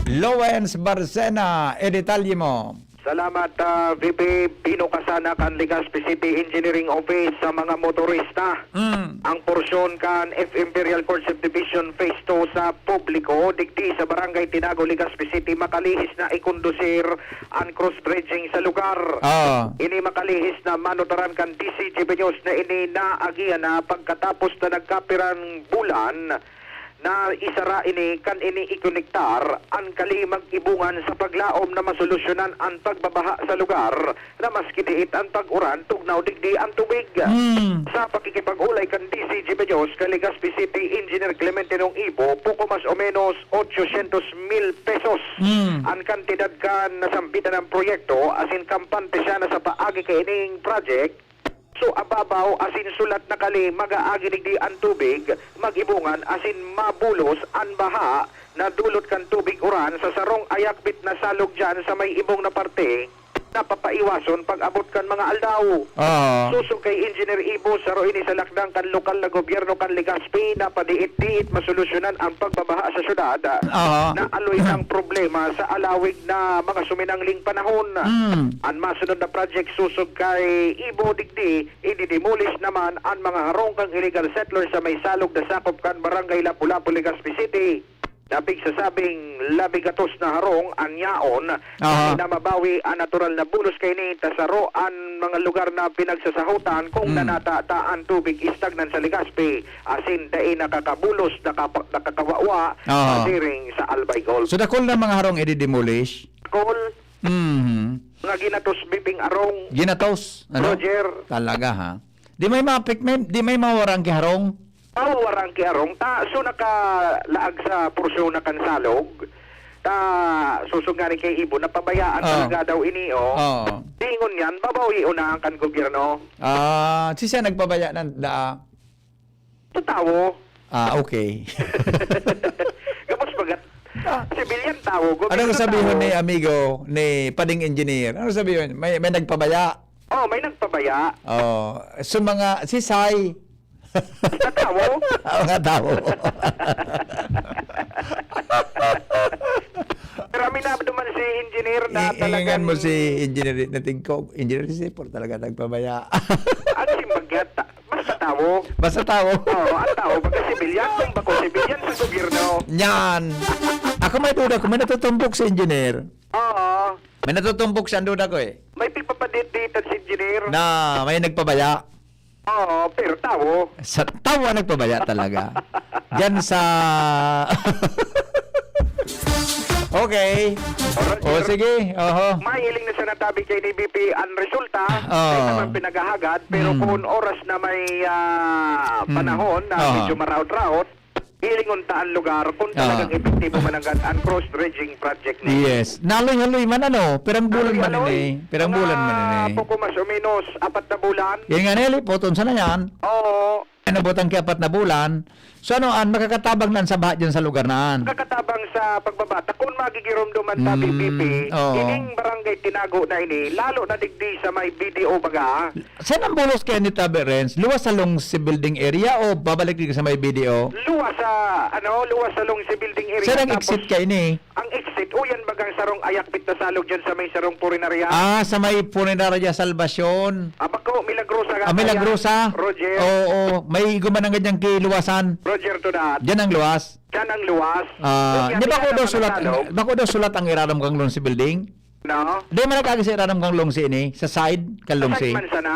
Lowens Barcena, e detalye mo. Salamat, ah, V P. Binukasan na kan Legazpi City Engineering Office sa mga motorista Mm. ang porsyon kan F Imperial Court Subdivision Phase two sa publiko, digdi sa Barangay Tinago, Legazpi City, makalihis na ikondusir an cross dredging sa lugar. Ah. Ini makalihis na manutaran kan D C G B News na ini naagihan na pagkatapos na nagkapirang bulan na isara ini kan ini ikonektar an kali mag-ibongan sa paglaom na masolusyonan an pagbabaha sa lugar na maski diit an pag-uran, tugnaw digdi an tubig. Hmm. Sa pakikipag-olay kan D C G B News kay Legazpi City Engineer Clementinong Ibo, poko mas o menos ochocientos mil pesos Hmm. an kantidad kan nasambitan ng proyekto asin kampante siya na sa paagi kaining project, so ababaw asin sulat na kali mag-aagi digdi an tubig, mag-ibongan asin mabulos an baha na dulot kan tubig uran sa sarong ayakbit na salog diyan sa may ibong na parte na papaiwason pag-abot kan mga aldaw. Ah. Sosog kay Engineer Ibo, saro ini sa lakdang kan lokal na gobyerno kan Legazpi na padiit-diit masolusyonan ang pagbabaha sa syudad Aha. na aloy ng problema sa alawig na mga suminangling panahon. Mm. An masunod na project sosog kay Ibo digdi, ididemolish naman an mga harong kan illegal settlers sa may salog na sakop kan Barangay Lapu-Lapu, Legazpi City. Na pigsasabing labi gatos na harong an yaon, Aha. dai na mabawi an natural na bulos kaini ta saro an mga lugar na pinagsasahotan kung Mm. nanata ta an tubig estagnan sa Legazpi, asin dai nakakabulos, nakapa-, nakakawawa, Aha. pasiring sa Albay Gulf. So, dakul na mga harong i-demolish? Dakul. Mhm. Mga ginatos, biping arong. Ginatos, ano? Roger. Talaga, ha? Di may mapik-, may, di may mawarang kiharong? Mawarang kiharong. Ta, so nakalaag sa porsyon na kan salog. Ta, susog nga ni kay Ibo, napabayaan Oo. talaga daw ini, oh. Oo. Dingon yan, babawion na ang kan gobyerno. Ah, si siya nagpabaya na, da? Sa tawo. Ah, okay. Gabos bagat. Ah. Sibilyan tawo, gobyerno Anong sabihin tawo. ni amigo, ni Pading Engineer? Anong sabihin? May, may nagpabaya? Oh, may nagpabaya. Oh, so mga, si Sai. Sa tawo? Mga tawo. Pero aminado man si engineer na I-, talagang ingan mo si engineer, nating ko, engineer si Sipor talaga nagpabaya. Ano si Bagat? Basta tawo. Basta tawo. Oo, ang tawo, pagka sibilyan, kung bako sibilyan sa gobyerno. Yan. Ako may duda ko, may natutumbok sa engineer. Oo. May natutumbok siya, ang duda ko eh. May pigpapadit-ditan si engineer. Na may nagpabaya. Oo, pero tawo. Sa tawo ang nagpabaya talaga. Diyan sa Okay. Alright, O, sir. sige. Oho. Mahiling na sa natabi kay ni B P ang resulta. Oo. May naman pinaghahagad, pero Mm. kung oras na may, ah, Mm. panahon na Oo. medyo maraot-raot, hilingon ta ang lugar kung Oo. talagang epektibo man ang gan-, ang cross dredging project na yun. Yes. Naloy-haloy man, ano? Pirang bulan man Naloy-haloy. ini. Pirang Mga bulan man ini. poko mas o menos apat na bulan. Yan nga, Nelly, puton sana yan. Oo. Ay, nabutang ki apat na bulan. So, ano, an, makakatabang na an sa baha dyan sa lugar na an? Makakatabang sa pagbaba, ta kun magigiromdoman ta, Mm, B P P, oo. ining barangay Tinago na ini, lalo na digdi sa may B D O baga. Saan ang bulos kaya ni Tabi Renz? Luwas sa Longsi Building area o babalik din sa may B D O? Luwas sa, ano, luwas sa Longsi Building area. Saan ang Tapos, exit kaya ini? ang exit, o yan bagang sarong ayakpit na salog dyan sa may sarong purinarya. Ah, sa may Purinarya Salvacion. Ah, bako, Milagrosa nga Ah, Milagrosa? kaya, Roger. Oo, may gumanang ganyang kiluwasan. Roger to that. Diyan ang luwas. Diyan ang luwas. Ah, Kung di ba yan ko daw ang sulat, nakasalog. bako daw sulat ang iraram kang Longsi Building? No? Di man nag-agi sa iraram kang Longsi ini, sa side, kang Longsi. Side man sana.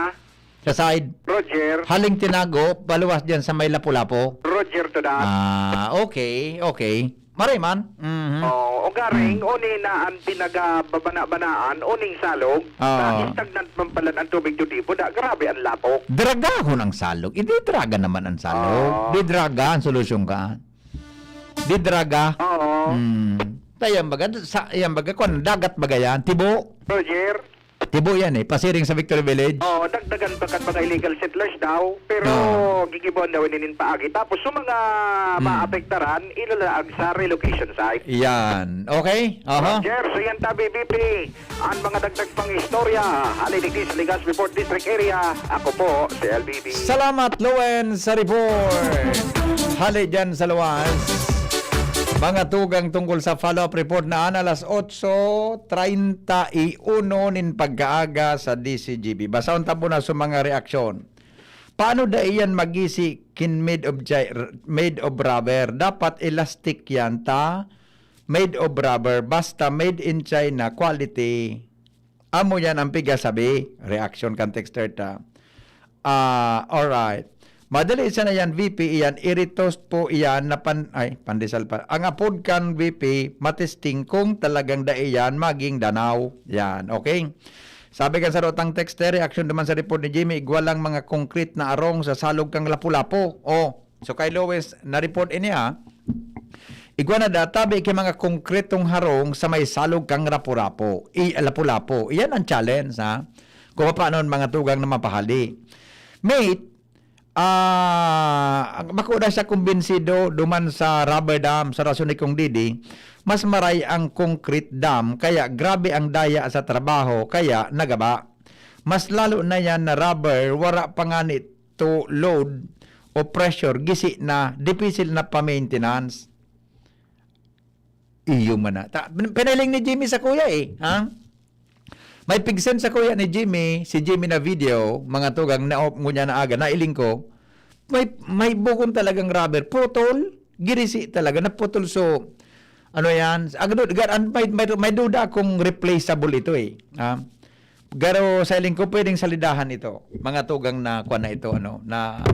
Sa side. Roger. Haling Tinago, paluwas diyan sa may Lapu-Lapu. Roger to that. Ah, okay, okay. Maray man. Mhm. Oh, o garing, Mm. uni na ang pinagababana-banaan, uning salog. Ah. Na stagnant man pala ang tubig to tipo, da, grabe ang lapok. Dragahon ang salog. Hindi draga naman ang salog. Ah. Di draga ang solusyon ka. Di draga. Oo. Hmm. Tayo, yan baga, sa, yan baga, kwan, dagat baga yan. Tibo. Roger. Tibo yan eh. Pasiring sa Victory Village. Oo, dagdagan pa kan mga illegal settlers daw. Pero Oo. gigibuan daw ini nin paagi. Tapos, sa mga Hmm. maapektaran, ilalaag sa relocation site. Yan. Okay? Aha. Roger, so yan ta, B P P. Ang mga dagdag pang istorya, hali digdi sa Legazpi Port District Area, ako po si L B B. Salamat, Lowen, sa report. Hali dyan sa luwas. Mga tugang tungkol sa follow-up report na an alas otso treinta y uno nin pagkaaga sa D C G B. Basahon ta muna sa mga reaksyon. Paano da iyan magisi kin made of, chi- made of rubber? Dapat elastic yan ta made of rubber, basta made in China, quality. Amo yan ang pigasabi. Reaction kan texter ta. Ah, alright. Madali sana yan, V P, iyan. Iritos po iyan na pan-, ay, pandesal pa. Ang apod kan V P, matesting kung talagang dai yan maging danaw. Yan, okay? Sabi kan sarutang texter, reaction naman sa report ni Jimmy, igwa lang mga concrete na arong sa salog kang Lapu-Lapu. Oh, So, kay Lois, na-report ini, ah. Igwa na da, tabi ki mga konkretong harong sa may salog kang Rapu-Rapu. I, Lapu-Lapu. Iyan ang challenge, ha? Kung paano ang mga tugang na mapahali. Mate, ah, ang bako na siya kumbinsido duman sa rubber dam, sa rason ni Kong Didi, mas maray ang concrete dam, kaya grabe ang daya sa trabaho, kaya nagaba. Mas lalo na yan na rubber, wara pa nga ni to load o pressure, gisi na, dipisil na pa-maintenance. Iyo man na. Ta, pin-, pinahiling ni Jimmy sa kuya eh, ha? May pigsen sa kuya ni Jimmy, si Jimmy na video, mga tugang na op ngunyan na aga, nailing ko, may, may bukon talagang rubber, putol, girisi talaga, naputol. So, ano yan? Agad, gar-, an-, may, may, may duda kung replaceable ito eh. Ha? Garo sa iling ko, pwedeng salidahan ito. Mga tugang na kuwan na ito, ano, na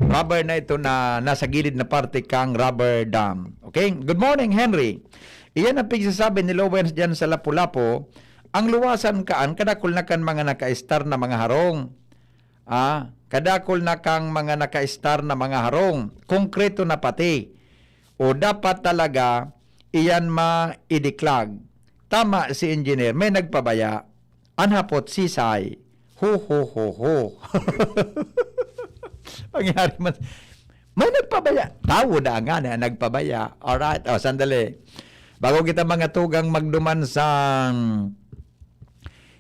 rubber na ito na nasa gilid na parte kang rubber dam. Okay? Good morning, Henry. Iyan ang pigsasabi ni Lowens diyan sa Lapu-Lapu. Ang luwasan kaan, kadakul na kan mga naka-star na mga harong. Ah, kadakul na kang mga naka-star na mga harong. Konkreto na pati. O dapat talaga, iyan maidiklag. Tama si engineer, may nagpabaya. An hapot, sisay. Ho, ho, ho, ho. Pangyari man. May nagpabaya. Tawo na nga na nagpabaya. Alright. O, sandali. Bago kita mga tugang magduman sa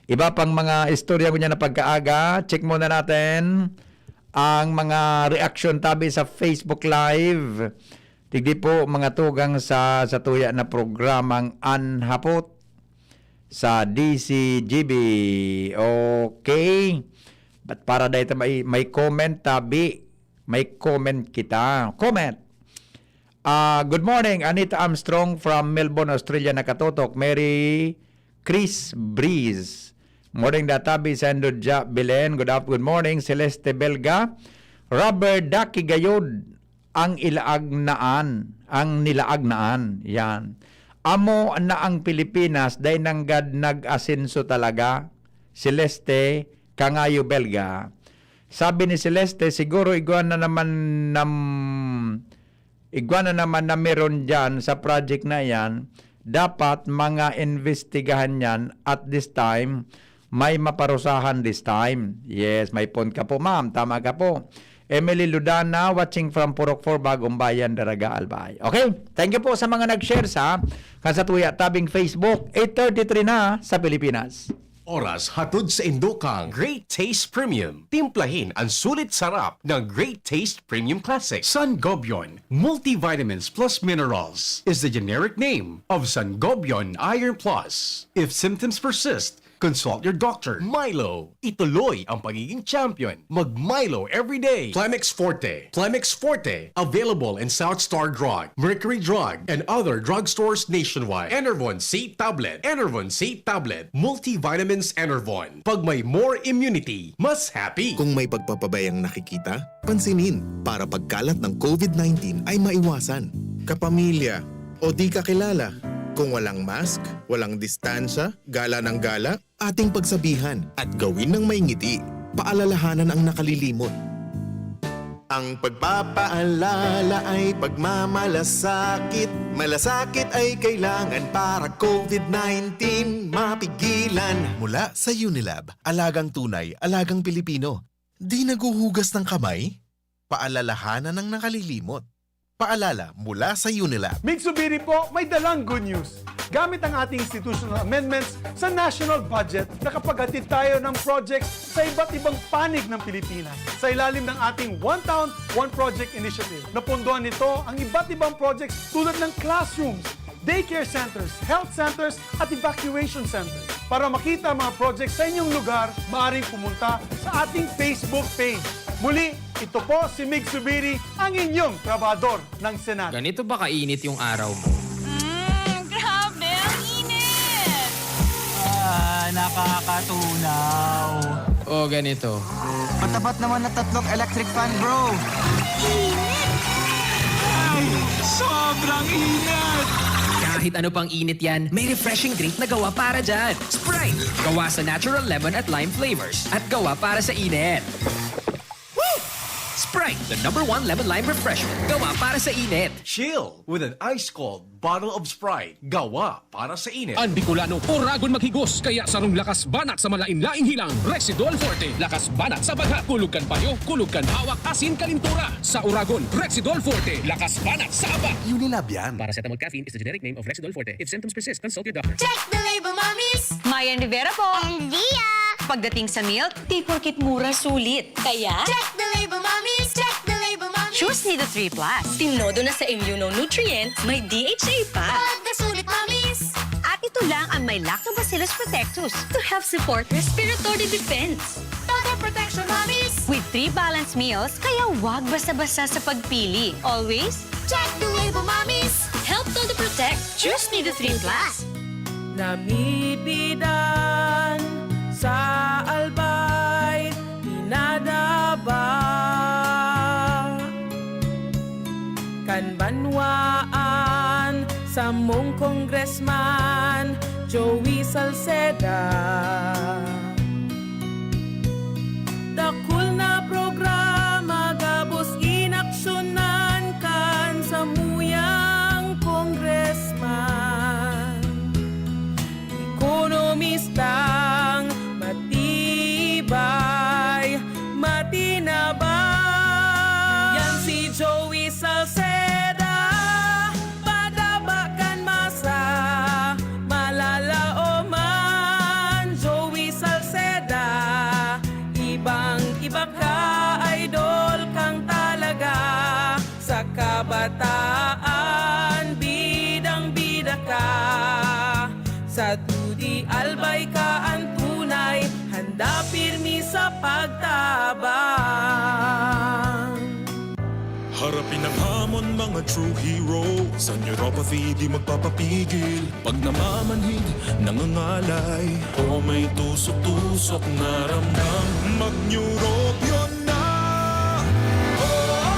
iba pang mga istorya ngunyan na pagkaaga, check muna natin ang mga reaksyon tabi sa Facebook Live. Tigdi po, mga tugang sa, sa tuya na programang An Hapot sa D C G B. Okay. But para dahil may, may comment, tabi. May comment kita. Comment. Ah, good morning, Anita Armstrong from Melbourne, Australia, nakatotok. Mary Chris Breeze. Morning, Databi, Sendo Ja, Belen. Good af-, good morning, Celeste Belga. Rubber ducky gayod ang ilaag naan, ang nilaag naan. Yan. Amo na ang Pilipinas, dai nanggad nag-asenso talaga. Celeste, Kangayo, Belga. Sabi ni Celeste, siguro igwa na naman nam-, igwa na naman na meron dyan sa project na yan. Dapat mga investigahan yan at this time, may maparusahan this time. Yes, may point ka po, ma'am. Tama ka po. Emily Ludana, watching from Purok four, Bagong Bayan, Daraga, Albay. Okay, thank you po sa mga nag-share sa Kasatuya Tabing Facebook, eight thirty-three na sa Pilipinas. Oras hatod sa indo kang Great Taste Premium. Timplahin ang sulit sarap ng Great Taste Premium Classic. Sangobion Multivitamins Plus Minerals is the generic name of Sangobion Iron Plus. If symptoms persist, consult your doctor. Milo, ituloy ang pagiging champion. Mag Milo every day. Plemex Forte. Plemex Forte. Available in South Star Drug, Mercury Drug, and other drugstores nationwide. Enervon C Tablet. Enervon C Tablet. Multivitamins Enervon. Pag may more immunity, mas happy. Kung may pagpapabayang nakikita, pansinin para pagkalat ng covid nineteen ay maiwasan. Kapamilya o di kakilala, kung walang mask, walang distansya, gala ng gala, ating pagsabihan at gawin ng may ngiti. Paalalahanan ang nakalilimot. Ang pagpapaalala ay pagmamalasakit. Malasakit ay kailangan para covid nineteen mapigilan. Mula sa Unilab, alagang tunay, alagang Pilipino. Di naghuhugas ng kamay? Paalalahanan ang nakalilimot. Paalala mula sa Unilab. Mig Zubiri po, may dalang good news. Gamit ang ating institutional amendments sa national budget, nakapaghatid tayo ng projects sa iba't ibang panig ng Pilipinas. Sa ilalim ng ating One Town, One Project Initiative, napondohan nito ang iba't ibang projects tulad ng classrooms, daycare centers, health centers, at evacuation centers. Para makita ang mga projects sa inyong lugar, maaaring pumunta sa ating Facebook page. Muli, ito po si Mig Zubiri, ang inyong trabahador ng Senado. Ganito ba kainit yung araw mo? Mm, grabe, ang init! Ah, nakakatunaw. O, ganito. Matapat naman na tatlong electric fan, bro. Init! Ay, sobrang init! Kahit ano pang init yan, may refreshing drink na gawa para dyan. Sprite! Gawa sa natural lemon at lime flavors. At gawa para sa init. Sprite, the number one lemon lime refreshment. Gawa para sa init. Chill with an ice cold bottle of Sprite. Gawa para sa init. An Bicolano, oragon maghigos, kaya sarong lakas banat sa malain-laing hilang, Rexidol Forte. Lakas banat sa bagha, kulog kan payo, kulog kan hawak, asin kalintura. Sa oragon, Rexidol Forte. Lakas banat sa aba. Unilab yan. Paracetamol caffeine is the generic name of Rexidol Forte. If symptoms persist, consult your doctor. Check the label, mommies! Mayan Rivera po. And Lia! Pagdating sa milk, di porket mura, sulit. Kaya, check the label, mommies! Check the label, mommies! Choose Nido three plus. Tinodo na sa immunonutrient, may D H A pa. Pagkasulit, mommies! At ito lang ang may Lactobacillus protectus to help support respiratory defense. Total protection, mommies! With three balanced meals, kaya wag basa-basa sa pagpili. Always, check the label, mommies! Help Todo Protect. Choose Nido three plus. Namibidan sa Albay, pinadaba kan banwaan, samong Congressman Joey Salceda. Dakul na programa gabos inaksyonan kan samuyang congressman. Ekonomistang matibay, matinabang. Yan si Joey Salceda, padaba kan masa, malalaoman. Joey Salceda, ibang-iba ka, idol kang talaga. Sa kabataan, bidang-bida ka. Sa dudi, albay ka an tunay, handa pirmi sa pagtabang. Harapin ang hamon, mga true heroes. Ang neuropathy di magpapapigil. Pag namamanhid, nangangalay, o may tusok-tusok na ramdam, mag-Neurobion na! Oh,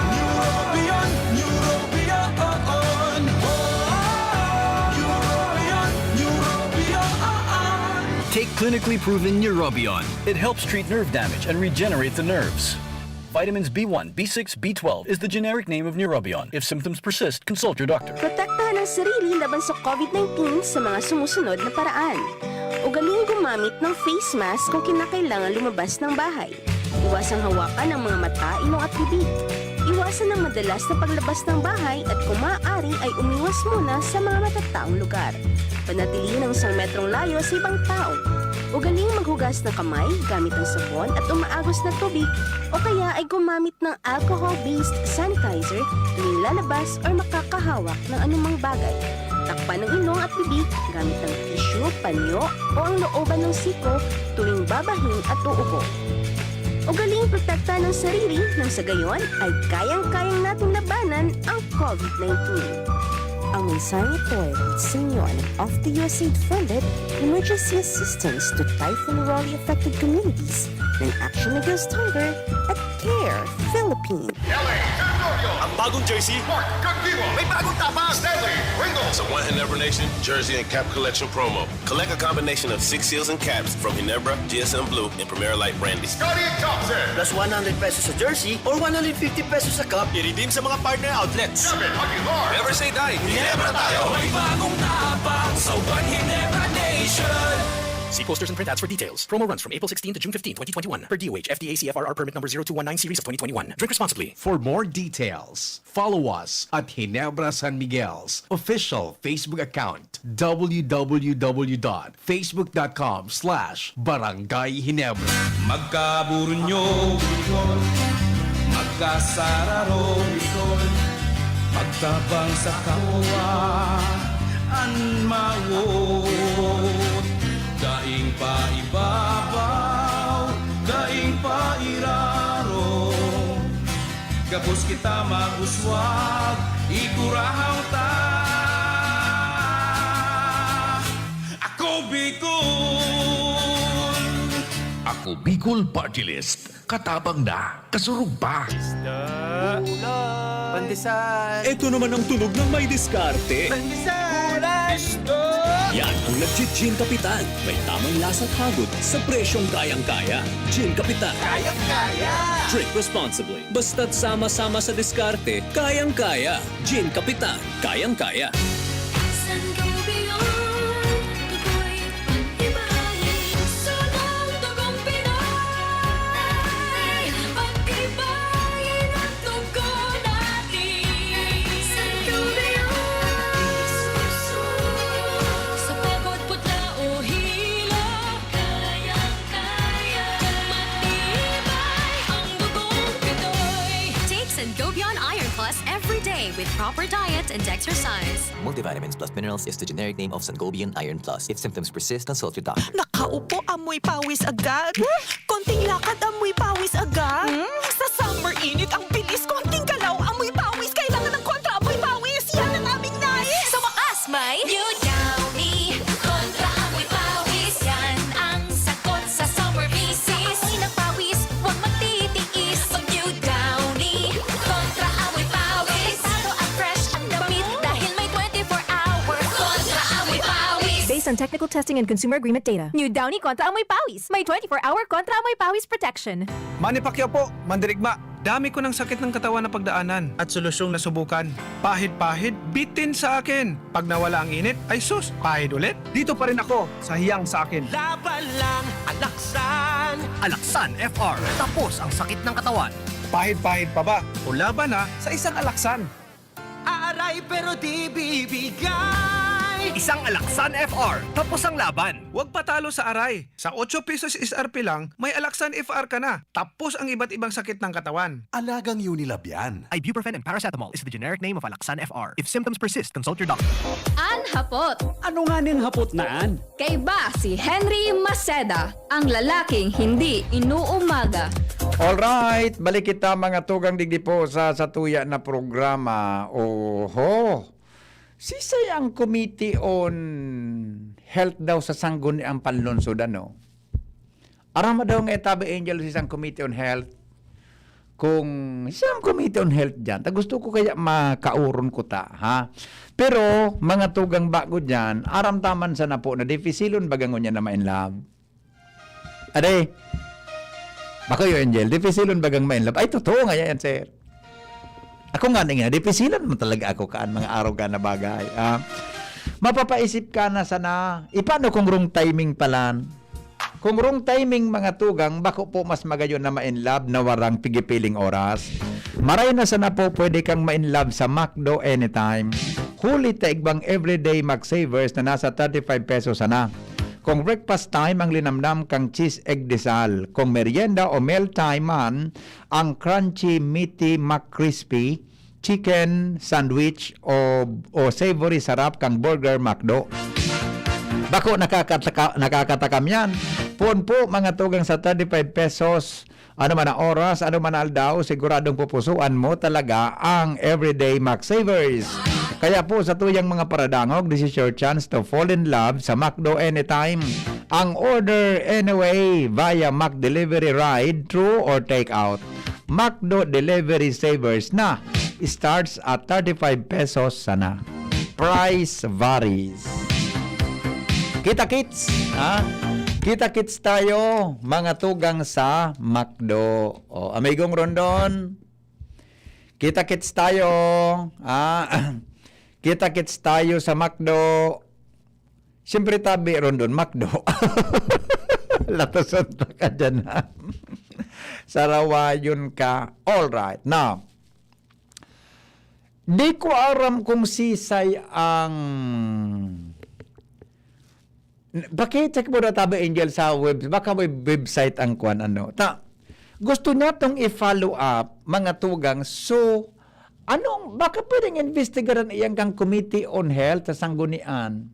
Neurobion, Neurobion, oh, oh. Neurobion, Neurobion, oh, oh. Take clinically proven Neurobion. It helps treat nerve damage and regenerate the nerves. Vitamins B one, B six, B twelve is the generic name of Neurobion. If symptoms persist, consult your doctor. Protektahan ang sarili laban sa covid nineteen sa mga sumusunod na paraan. Ugaliing gumamit ng face mask kung kinakailangan lumabas ng bahay. Iwasang hawakan ang mga mata, ilong at bibig. Iwasan ang madalas na paglabas ng bahay at kung maaari ay umiwas muna sa mga matataong lugar. Panatilihin ang isang metrong layo sa ibang tao. Ugaling maghugas ng kamay gamit ang sabon at umaagos na tubig o kaya ay gumamit ng alcohol-based sanitizer tuwing lalabas or makakahawak ng anumang bagay. Takpan ang ilong at bibig gamit ang tissue, panyo o ang looban ng siko tuwing babahin at uubo. Ugaling protektahan ang sarili nang sa gayon ay kayang-kayang natin labanan ang COVID nineteen. Ang mensaheng ito ay hatid sa inyo ng Off the U S A I D funded Emergency Assistance to Typhoon Raleigh Affected Communities ng Action Against Hunger at Care Philippines. Ang bagong jersey, Mark Cagdiwa. May bagong tapang, Stanley Ringo. Sa One Ginebra Nation Jersey and Cap Collection Promo. Collect a combination of six seals and caps from Ginebra, G S M Blue, and Primera Light Brandy. Scottie Thompson. Plus one hundred pesos sa jersey or one hundred fifty pesos sa cup. I-redeem sa mga partner outlets. Kevin Aguilar. Never say die. Ginebra tayo. May bagong tapang sa One Ginebra Nation. See posters and printouts for details. Promo runs from April sixteen to June fifteen, twenty twenty-one, per D O H F D A C F R R permit number zero two one nine series of twenty twenty-one. Drink responsibly. For more details, follow us at Ginebra San Miguel's official Facebook account, w w w dot facebook dot com slash barangay ginebra. Magkaburunyo, magkasararo, magtabang sa kapwa an mawot. Daing paibabaw, daing pairaro, gabos kita mauswag, igurahaw ta. Ako Bicol! Ako Bicol Party List. Katabang na, kasurog pa. Pandesal. Ito naman ang tunog ng may diskarte. Pandesal. Isda. Yan ang nagji-Gin Kapitan. May tamang lasa at hagod sa presyong kayang-kaya. Gin Kapitan. Kayang-kaya. Drink responsibly. Basta't sama-sama sa diskarte, kayang-kaya. Gin Kapitan. Kayang-kaya. Sangobion, tukoy pag-iba. Puso ng dugong Pinoy. Pag-ibahin ang dugo natin. Sangobion. Sa pagod, putla o hilo. Kayang-kaya. Matibay ang dugong Pinoy. Take Sangobion Iron Plus every day with proper diet and exercise. Multivitamins plus minerals is the generic name of Sangobion Iron Plus. If symptoms persist, consult your doctor. Nakaupo, amoy pawis agad. Konting lakad, amoy pawis agad. Hmm? Sa summer init, ang bilis. Konting galaw, amoy pawis. Kailangan ng kontra amoy pawis. Yan ang aming nais. Sa wakas, may New Downy Kontra Amoy Pawis. Yan ang sagot sa summer misis. Amoy ng pawis, huwag magtitiis. Mag New Downy Kontra Amoy Pawis. Delikado at fresh ang damit dahil may twenty-four hour Kontra Amoy Pawis. Based on technical testing and consumer agreement data. New Downy Kontra Amoy Pawis. May twenty-four hour Kontra Amoy Pawis protection. Manny Pacquiao po, mandirigma. Dami ko ng sakit ng katawan na pagdaanan at solusyong nasubukan. Pahid-pahid, bitin sa akin. Pag nawala ang init, ay sus, pahid ulit. Dito pa rin ako sa hiyang sa akin. Laban lang, Alaksan. Alaksan F R, tapos ang sakit ng katawan. Pahid-pahid pa ba? O laban na sa isang Alaksan. Aaray pero di bibigay. Isang Alaksan F R, tapos ang laban. Huwag patalo sa aray. Sa otso pesos S R P lang, may Alaksan F R ka na. Tapos ang iba't ibang sakit ng katawan. Alagang Unilab yan. Ibuprofen and paracetamol is the generic name of Alaxan F R. If symptoms persist, consult your doctor. An hapot. Ano nga ning hapot na an? Kaiba si Henry Maceda, ang lalaking hindi inuumaga. Alright, balik kita mga tugang digdi po sa satuya na programa. Oho. Sisay ang Committee on Health daw sa Sangguniang Panlungsod, ano? Aram mo daw nga itabi, Angel, sa isang Committee on Health. Kung isang Committee on Health dyan, ta gusto ko kaya makauron ko ta, ha? Pero, mga tugang bago dyan, aram taman sa napo na dipisilon baga ngunyan na ma-in love. Ade, bako yo, Angel, dipisilon bagang ma-in love. Ay, totoo nga yan, sir. Ako nga nga, dipisilon mo talaga ako kaan mga araw ka na bagay. Ah, mapapaisip ka na sana, ipano kung wrong timing palan? Kung wrong timing, mga tugang, bako po mas magayon na ma-in love na warang pigipiling oras. Maray na sana po pwede kang ma-in love sa McDo anytime. Huli ta igbang everyday McSavers na nasa thirty-five pesos sana. Kung breakfast time, ang linamnam kang cheese egg desal. Kung merienda o meal time man, ang crunchy, meaty McCrispy, chicken sandwich o, o savory sarap kang burger McDo. Bako nakakataka-, nakakatakam yan. Puon po, mga tugang, sa thirty-five pesos. Ano man ang oras, ano man ang aldaw, siguradong pupusuan mo talaga ang Everyday McSavers. Kaya po, sa tuyang mga paradangog, this is your chance to fall in love sa McDo anytime. Ang order anyway via McDelivery ride through or take out. McDo Delivery Savers na. Starts at thirty-five pesos sana. Price varies. Kita-kits, ha? Kita-kits tayo, mga tugang sa McDo. O, Amigong Rondon, kita-kits tayo, ha? Kita-kits tayo sa McDo. Siyempre, tabi, Rondon, McDo. Latasan pa ka dyan, ha? Sarawayon ka. All right. Now, di ko aram kung sisay ang, paki-check mo na, tabi, Angel, sa web, baka may website ang kwan, ano. Ta, gusto niya tong i-follow up, mga tugang. So, anong, baka pwedeng investigaran iyan kang Committee on Health sa Sanggunian.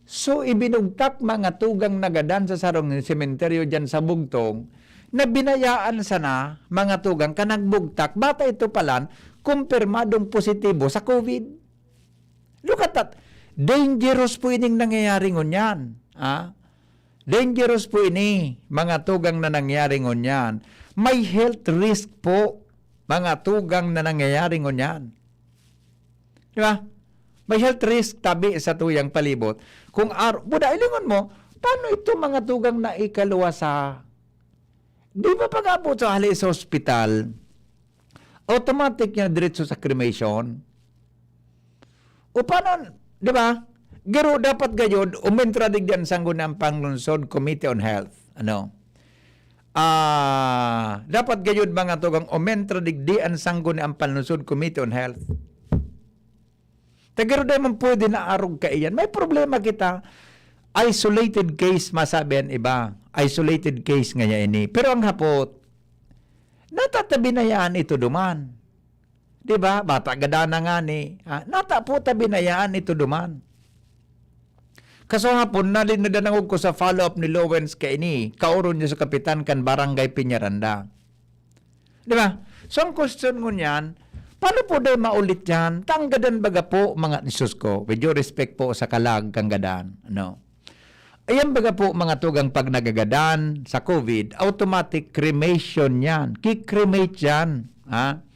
So, ibinugtak, mga tugang, nagadan sa sarong sementeryo diyan sa Bugtong, na binayaan sana, mga tugang, ka nagbugtak, bata ito palan, kumpirmadong positibo sa COVID. Look at that. Dangerous po ining nangyayari ngunyan. Ah? Dangerous po ini, mga tugang, na nangyayari ngunyan. May health risk po, mga tugang, na nangyayari ngunyan. Di ba? May health risk tabi sa tuyang palibot. Kung ar-, buda, ilingon mo, paano ito, mga tugang, na ikaluwa sa, di ba, pag-abot sa hali sa ospital, automatic niya diretso sa cremation? O paano, di ba? Garo dapat gayod, umentra digdi ang Sangguniang Panlungsod Committee on Health. Ano? Ah, dapat gayod, mga tugang, umentra digdi ang Sangguniang Panlungsod Committee on Health. Tagaro dai man pwede na arog kaiyan. May problema kita. Isolated case, masabi an iba. Isolated case ngaya ini. Pero ang hapot, nata ta binayaan ito duman. Di ba? Bata gadan na ngani. Ha? Nata po ta binayaan ito duman. Kasahapon, nali-, nadanangog ko sa follow-up ni Lowens kaini, kaoron niya sa kapitan kan Barangay Peñaranda. Di ba? So, ang question ngunyan, paano po daw maulit yan? Tanggadan baga po, mga, Jesus ko, with due respect po sa kalag kang gadan, no? Ayan baga po, mga tugang, pag nagagadan sa COVID, automatic cremation yan. Ki-cremate yan. Ha?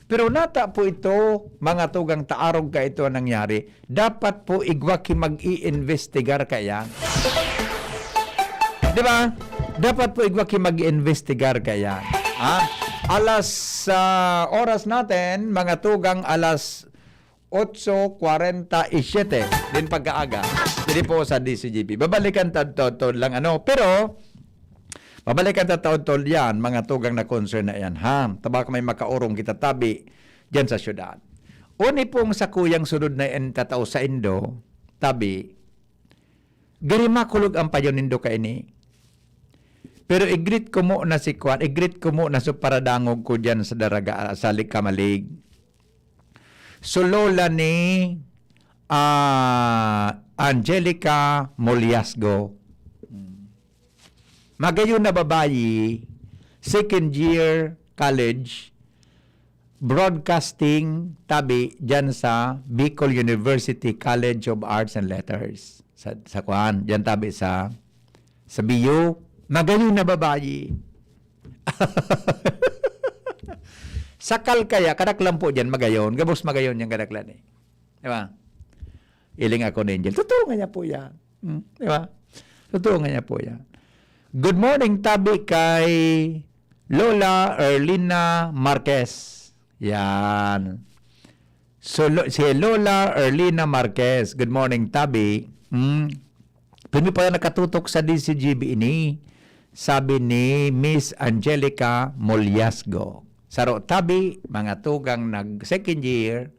Pero nata po ito, mga tugang, ta arog ka ito ang nangyari. Dapat po igwa ki mag-iimbestigar kaya. Di ba? Dapat po igwa ki mag-iimbestigar kaya. Ha? Alas, ah, oras natin, mga tugang, alas otso kwarenta y siyete din pagkaaga. Diri po sa D C G P. Babalikan ta to, to lang, ano. Pero, babalikan ta to, to yan, mga tugang na concern na yan, ha? Tabaka may makaorong kita tabi dyan sa syudad. Uni pong sakuyang sunod na yan tatao sa indo, tabi, gari makulog ang payo nindo kaini. Pero i-greet ko mo na si Kwan, i-greet ko mo na so paradangog ko dyan sa Daraga, sa Likamalig. So, lola ni, ah, Angelica Moliasgo. Magayon na babayi, second year college, broadcasting, tabi dyan sa Bicol University College of Arts and Letters. Sa, sa kuan, dyan tabi sa, sa B U, magayon na babayi. Sakal kaya, kadaklan po dyan, magayon. Gabos magayon yung kadaklan eh. Di ba? Iling ako ni Angel. Totoo nga niya po yan. Hmm? Di ba? Totoo nga niya po yan. Good morning, tabi kay Lola Erlina Marquez. Yan. So, Lo-, si Lola Erlina Marquez. Good morning, tabi. Hmm? Pirmi pala nakatutok sa D C G B ini, sabi ni Miss Angelica Molyasgo. Saro tabi, mga tugang nag second year,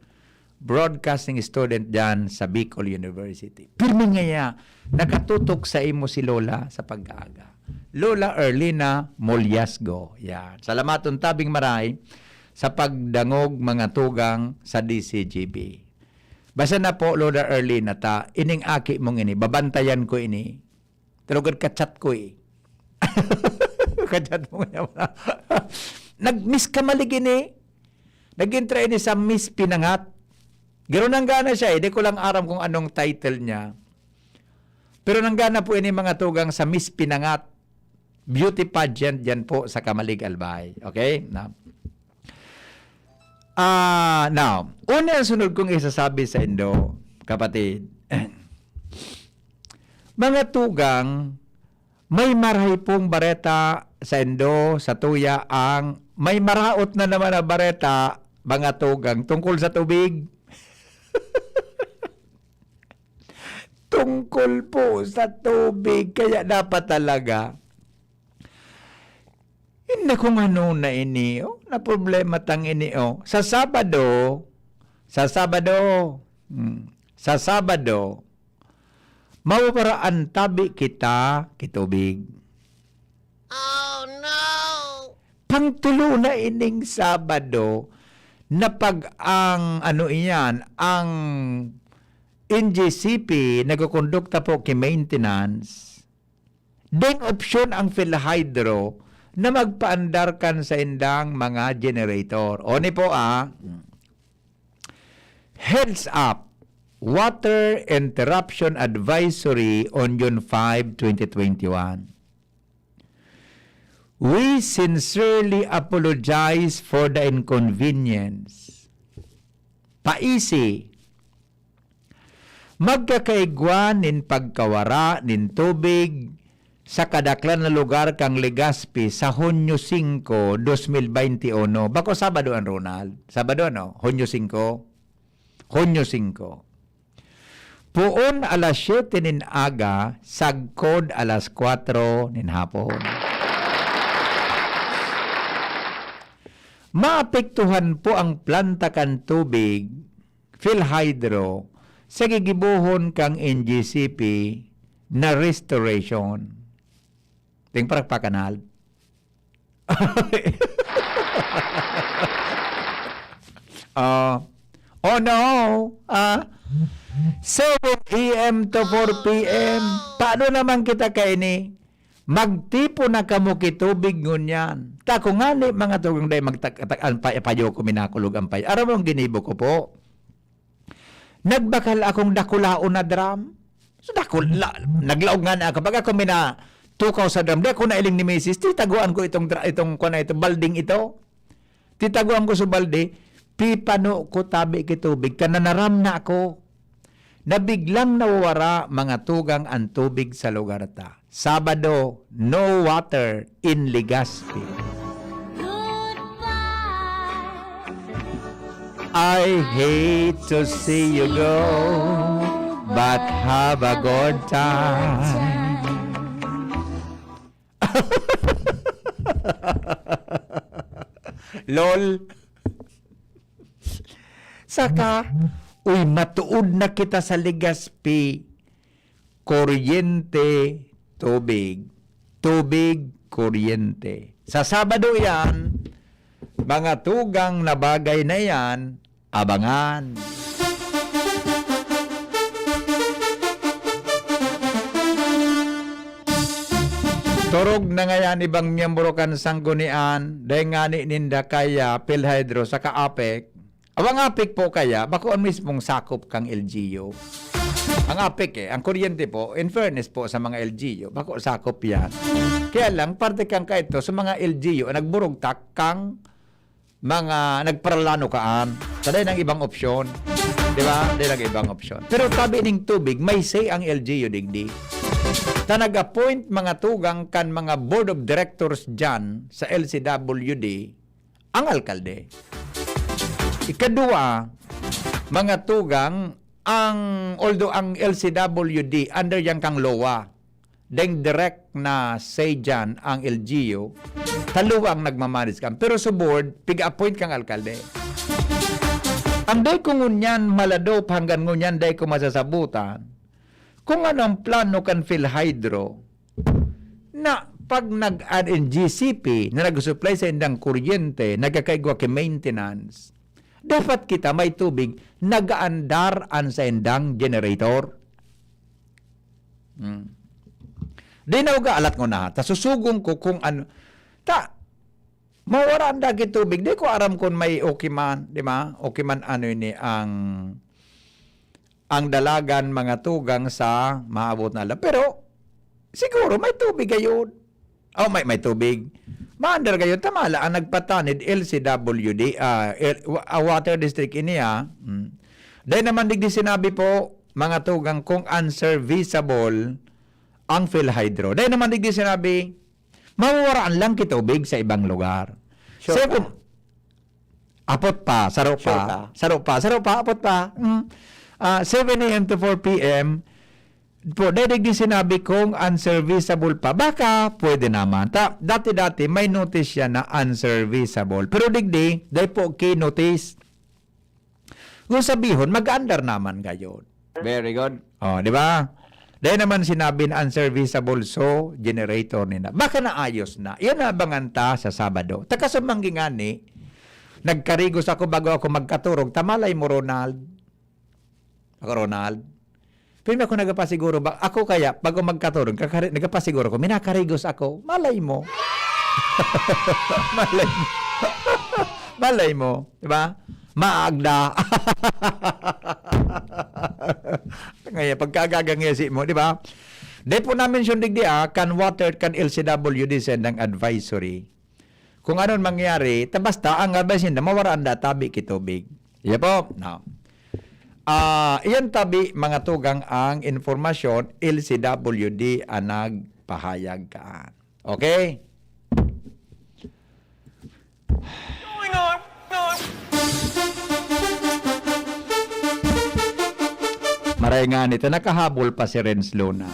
broadcasting student diyan sa Bicol University. Pirmi ngaya, nakatutok sa imo si Lola sa pag-aaga. Lola Erlina Molyasgo. Yan. Salamaton tabing maray sa pagdangog mga tugang sa D C G B. Basta na po, Lola Erlina, ta, ining aki mong ini, babantayan ko ini. Tulugod ka-chat ko eh. Ka-chat mo niya. Nag-Miss Kamalig ini. Nag-intra ini sa Miss Pinangat. Garo nanggana siya eh. Di ko lang aram kung anong title niya. Pero nanggana po ini mga tugang sa Miss Pinangat beauty pageant diyan po sa Kamalig, Albay. Okay? Na. Ah, now, una ang sunod kong isasabi sa indo, kapatid. Mga tugang, may marahay pong bareta sa indo, sa tuya ang may maraot na naman na bareta, mga tugang, tungkol sa tubig. Tungkol po sa tubig, kaya dapat talaga, hindi kung ano na ini, oh, na problema tang ini, oh. Sa Sabado, sa Sabado, hmm, sa Sabado, mawawaraan tabi kita kitubig. Oh, no! Pangtulo na ining Sabado na pag ang, ano iyan, ang N G C P nagkukondukta po ki maintenance, deng opsyon ang PhilHydro na magpaandar kan sa indang mga generator. O ni po, ah, Heads up, Water Interruption Advisory on June five, twenty twenty-one. We sincerely apologize for the inconvenience. Paisi, magkakaigwa nin pagkawara nin tubig sa kadaklan na lugar kan Legazpi sa Hunyo singko, dos mil baynte uno. Bako Sabado an, Ronald? Sabado, ano? Hunyo singko? Hunyo singko. Poon alas siyete nin aga, sagkod alas kwatro nin hapon. Maapektuhan po ang planta kan tubig, PhilHydro, sa gigibohon kang N G C P na restoration. Ting parakpakan, Hal. Ah, oh no, ah, seven A M to four P M. Paano naman kita kaini? Magtipon na kamo ki tubig ngunyan. Ta kung ngani, mga tugang, dai magtag-, tag-, an pay-, payo ko, minakulog an pay-, aram mo ang ginibo ko po? Nagbakal akong dakulaon na drum. So, dakul-, la-, naglaog nga na ako. Pag ako minatukaw sa drum, di ako nailing ni misis, titaguan ko itong dra-, itong, kuwan na ito, balding ito. Titaguan ko sa balde, pipano ko tabi ki tubig, kan nanaram na ako. Na biglang nawawara, mga tugang, an tubig sa lugar ta. Sabado, no water in Legazpi. I hate to see you go, but have a good time. Lol. Saka, uy, matuod na kita sa Legazpi. Kuryente, tubig. Tubig, kuryente. Sa Sabado yan, mga tugang na bagay na yan, abangan. Torog na ngayan ibang miyembro kan sanggunian, dahil ngani ninda kaya, PhilHydro, saka APEC. Aw, ang APEC po kaya, bako ang mismong sakop kang L G U. Ang APEC eh, ang kuryente po, in fairness po sa mga L G U, bako sakop yan. Kaya lang, parte kang kaito sa mga L G U ang nagburugtak kang mga nagparalano kaan. Sa dai nang ibang opsyon. Di ba? Dai nang ibang opsyon. Pero tabi ning tubig, may say ang L G U digdi. Ta nag-appoint mga tugang kan mga board of directors dyan sa L C W D, ang alkalde. Ikadua, mga tugang, Ang, although ang L C W D under yan kang lowa, deng direct na say dyan ang L G U, ta lowa ang nagmamanage kan. Pero sa board, piga-appoint kang alkalde. Ang dai ko ngunyan maladop hanggang ngunyan dai ko masasabutan kung ano ang plano kan PhilHydro na pag nag-, an G C P na nag-supply sa indang kuryente, nagkakaigwa ki maintenance, dapat kita may tubig, nag-aandar an saindang generator. Hmm. Di na uga alat ko na, ta susugon ko kung ano. Ta, mawara ang dagi tubig. Di ko aram kung may okay man, di ba? Okay man ano ini ang, ang dalagan, mga tugang sa maabot na alam. Pero, siguro, may tubig gayon. Oh, may, may tubig. Maandar gayon, tama la, ang nagpatanid, L C W D, ah, L-, wa-, ah, water district ini, ah. Hmm. Dahil naman digdi sinabi po, mga tugang, kung unserviceable ang PhilHydro. Dahil naman digdi sinabi, mawawaraan lang ki tubig sa ibang lugar. Sure Seven, ka? Apot pa, saro Sure pa, ka? saro pa, saro pa, apot pa. Mm. Ah, seven a m to four p m po, dahil digdi sinabi kung unserviceable pa. Baka pwede naman. Ta-, dati-dati may notice siya na unserviceable. Pero digdi, dahil po ki-notice. Kung sabihon, mag-aandar naman gayon. Very good. Oh, di ba? Dahil naman sinabi na unserviceable, so generator nina. Baka naayos na. Yan naabangan ta sa Sabado. Takasumanggi ngani, nagkarigos ako bago ako magkaturog. Tamalay mo, Ronald. Ako, Ronald. Pero ako nagapasiguro ba? Ako kaya, bago magkaturog, kakari-, nagapasiguro ko, minakarigos ako. Malay mo. Malay mo. Malay mo, di ba? Maagda. Ngayon, pagkaagaga ngesi mo, di ba? Di po namin siya digdi, ah, kan water, kan L C W D sendang advisory. Kung anong mangyari, ta basta ang advice ninda, mawara ang databi ki tubig. Iya po, no. Ah, iyan tabi, mga tugang, ang informasyon, L C W D ang nagpahayag kaan. Okay? Maray nga nito, nakahabol pa si Renz Luna.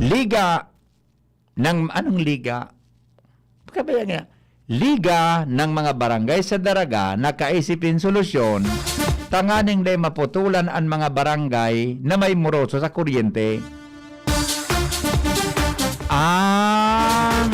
Liga ng, anong liga? Kabayan niya, Liga ng mga Barangay sa Daraga nakaisip nin solusyon tanganing dai maputulan an mga barangay na may moroso sa kuryente. Ang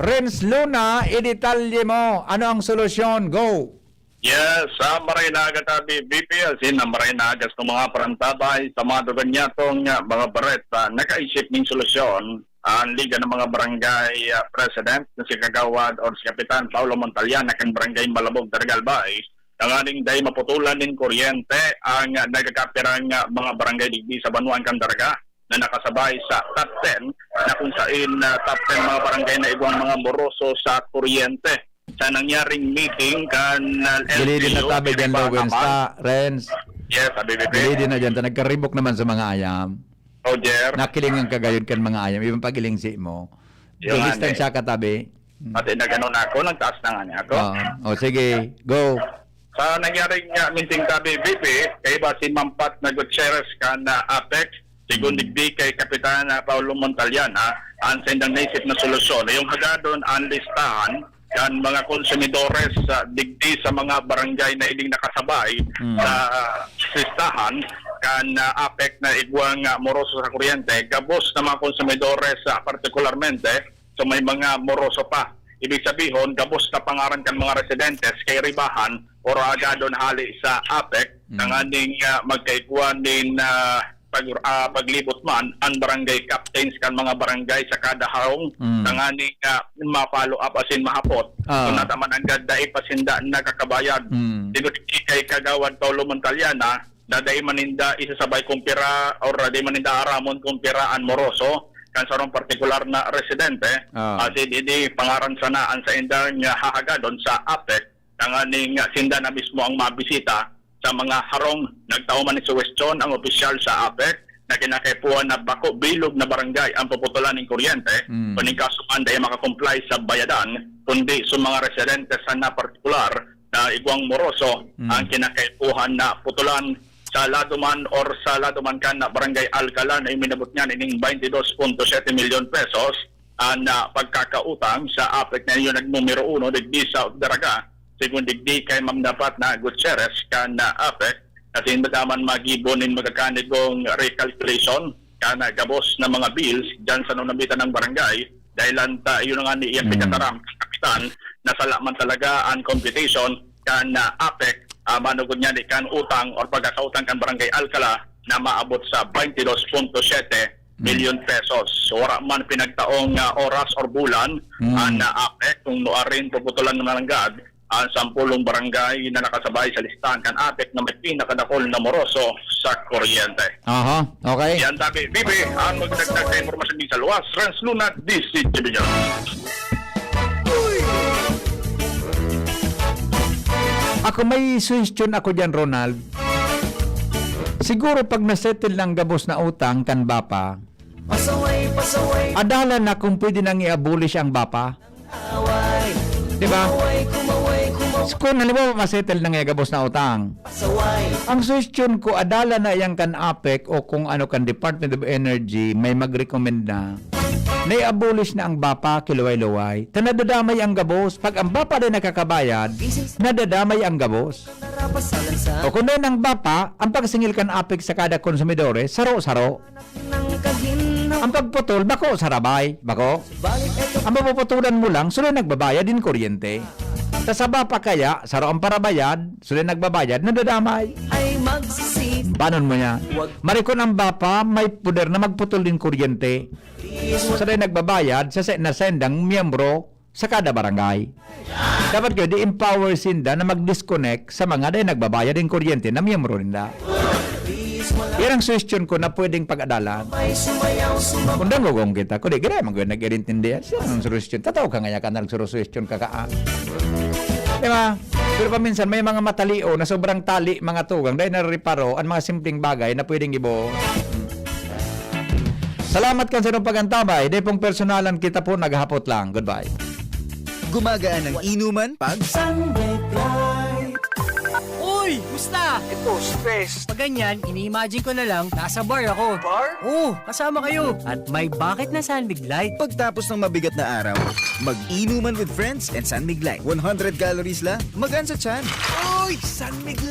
Renz Luna, idetalye mo. Ano ang solusyon? Go! Yes, sa Maray na Aga tabi, B P L, sin na Maray na Aga sa mga parantabay, sa mga dugan niyatong, ah, mga bareta, nakaisip ning solusyon ang Liga ng mga Barangay, ah, President na si Kagawad or si Kapitan Paulo Montalian na kan Barangay Malabog, Daraga, Albay, tanganing dai maputulan nin kuryente ang, ah, nagkakapirang, ah, mga barangay digdi sa banwaan kan Daraga na nakasabay sa top ten, na kung sain, ah, top ten mga barangay na igwang mga moroso sa kuryente. Sa nangyaring meeting kan, ah, Gilidin na L G U, tabi dyan, Lowens, ta, Renz. Yes, sa B B P. Gilidin na dyan, ta nagkaribok naman sa mga ayam. Roger. Nakiling ang kagayod kan mga ayam, ibang pag-ilingsi mo. Yung Distansya ano eh. ka, tabi. Hmm. Pati nag-ano na ako, nagtaas na nga niya ako. Oo. O, sige, go. Sa nangyaring, ah, meeting tabi, B P, kaiba si Mampat na Gutierrez kan, ah, APEC, sigon Hmm. digdi kay Kapitan, ah, Paulo Montalian, ha, ang sendang naisip na solusyon. Yung hagadon, ang listahan, kan mga konsumidores sa digdi sa mga barangay na ining nakasabay Mm. sa listahan kan, ah, APEC na igwang, ah, moroso sa kuryente, gabos na mga konsumidores, ah, partikularmente sa may mga moroso pa. Ibig sabihon, gabos na pangaran kan mga residentes kay ribahan o ragadon hali sa APEC Mm. tanganing, ah, magkaigwa nin, ah, pag-, ah, paglibot man ang barangay captains kan mga barangay sa kada harong, Mm. tanganing, ah, ma-follow up asin mahapot Ah. kung nataman ang gad dai pa sinda nakakabayad. Mm. Siguro kay Kagawad Paulo Montaliana, na dai man ninda isasabay kung pira or dai man ninda aramon kung pira ang moroso kan sarong partikular na residente. Ah. Asin idi pangaran sana ang saindang hahagadon sa APEC, tanganing sinda na mismo ang mabisita sa mga harong. Nagtao man ni suwestyon ang opisyal sa APEC na kinakaipuhan na bako bilog na barangay ang puputulan nin kuryente, Mm. kuning kaso man dai makakomply sa bayadan, kundi sa mga residente sana partikular na igwang moroso ang kinakaipuhan na putulan sa lado man or sa lado man kan na Barangay Alcala na iminabot niya ning twenty-two point seven milyon pesos ang, ah, pagkakautang sa APEC na iyo nagmumero uno digdi sa Daraga, segun digdi kay Ma'am dapat na Gutierrez kan, ah, APEC, kasi hindi man magibo nin magkakanigong recalculation kan, ah, gabos na mga bills dyan sa nunambitan ng barangay, dahil ang ta-, yun nga ni Ian Picataram, kapitan, nasala man talaga ang computation kan, ah, APEC, ah, manugod niya di kan utang or pagkakautang kan Barangay Alcala na maabot sa twenty-two point seven milyon pesos. So, wala man pinagtaong, ah, oras or bulan, Mm. ang, ah, APEC kung nuarin puputulan na nanggad ang sampulong barangay na nakasabay sa listahan kan APEC na may pinakadakol na moroso sa kuryente. Aha, okay. Yan tabi, Bibi, ang magdagdag na impormasyon din sa luwas. Renz Luna, D C T V News. Ako, may suhestyon ako dyan, Ronald. Siguro pag nasettle ng gabos na utang kan BAPA, Pasaway, pasaway, adalan na kung pwede nang i-abolish ang BAPA. Away. Di ba? Kumaway, kumaway, kumaway. Kung halimbawa, masettle na nga gabos na utang. Pasaway. Ang suhestyon ko, adalan na iyang kan APEC o kung ano kan Department of Energy, may mag-recommend na. Na-abolish na ang BAPA, kiluway-luway. Ta nadadamay ang gabos. Pag ang BAPA din nakakabayad, nadadamay ang gabos. Narapasalan sa O kung doon ang BAPA, ang pagsingil kan APEC sa kada konsumidores, saro-saro. Ang pagputol, bako sa rabay, bako. Ang mapuputulan mo lang, sila nagbabayad din kuryente. Sa saba pa kaya, saro ang parabayad, sila nagbabayad, nadadamay. Ay magsisi. Panon mo niya? Marikon ang BAPA, may poder na magputol din kuryente. Sa nagbabayad, sa se-, na sendang miyembro, sa kada barangay. Dapat kayo, di-empower sinda na mag-disconnect sa mga dahil nagbabayad ng kuryente na miyembro ninda. Yan ang suhestyon ko na pwedeng pag-adalan. Kung dangogong kita, kundi gina man kayo nag-irintindihan. Siya ang suhestyon. Tataw ka nga ka na nagsusuhestyon ka ka, ah. Di ba? Pero paminsan, may mga matalio na sobrang tali, mga tugang, dahil narariparo ang mga simpleng bagay na pwedeng ibo. Salamat kan sa inyong pag-antabay. Di pong personalan, kita po naghahapot lang. Goodbye. Gumagaan ang inuman pag Sunlight Light. Uy! Musta? Ito, stress. Pag ganyan, ini-imagine ko na lang, nasa bar ako. Bar? Oo, kasama kayo. At may bakit na Sunlight Light. Pagtapos ng mabigat na araw, mag-inuman with friends and Sunlight Light. One hundred calories lang, magaan sa tiyan. Uy! Sunlight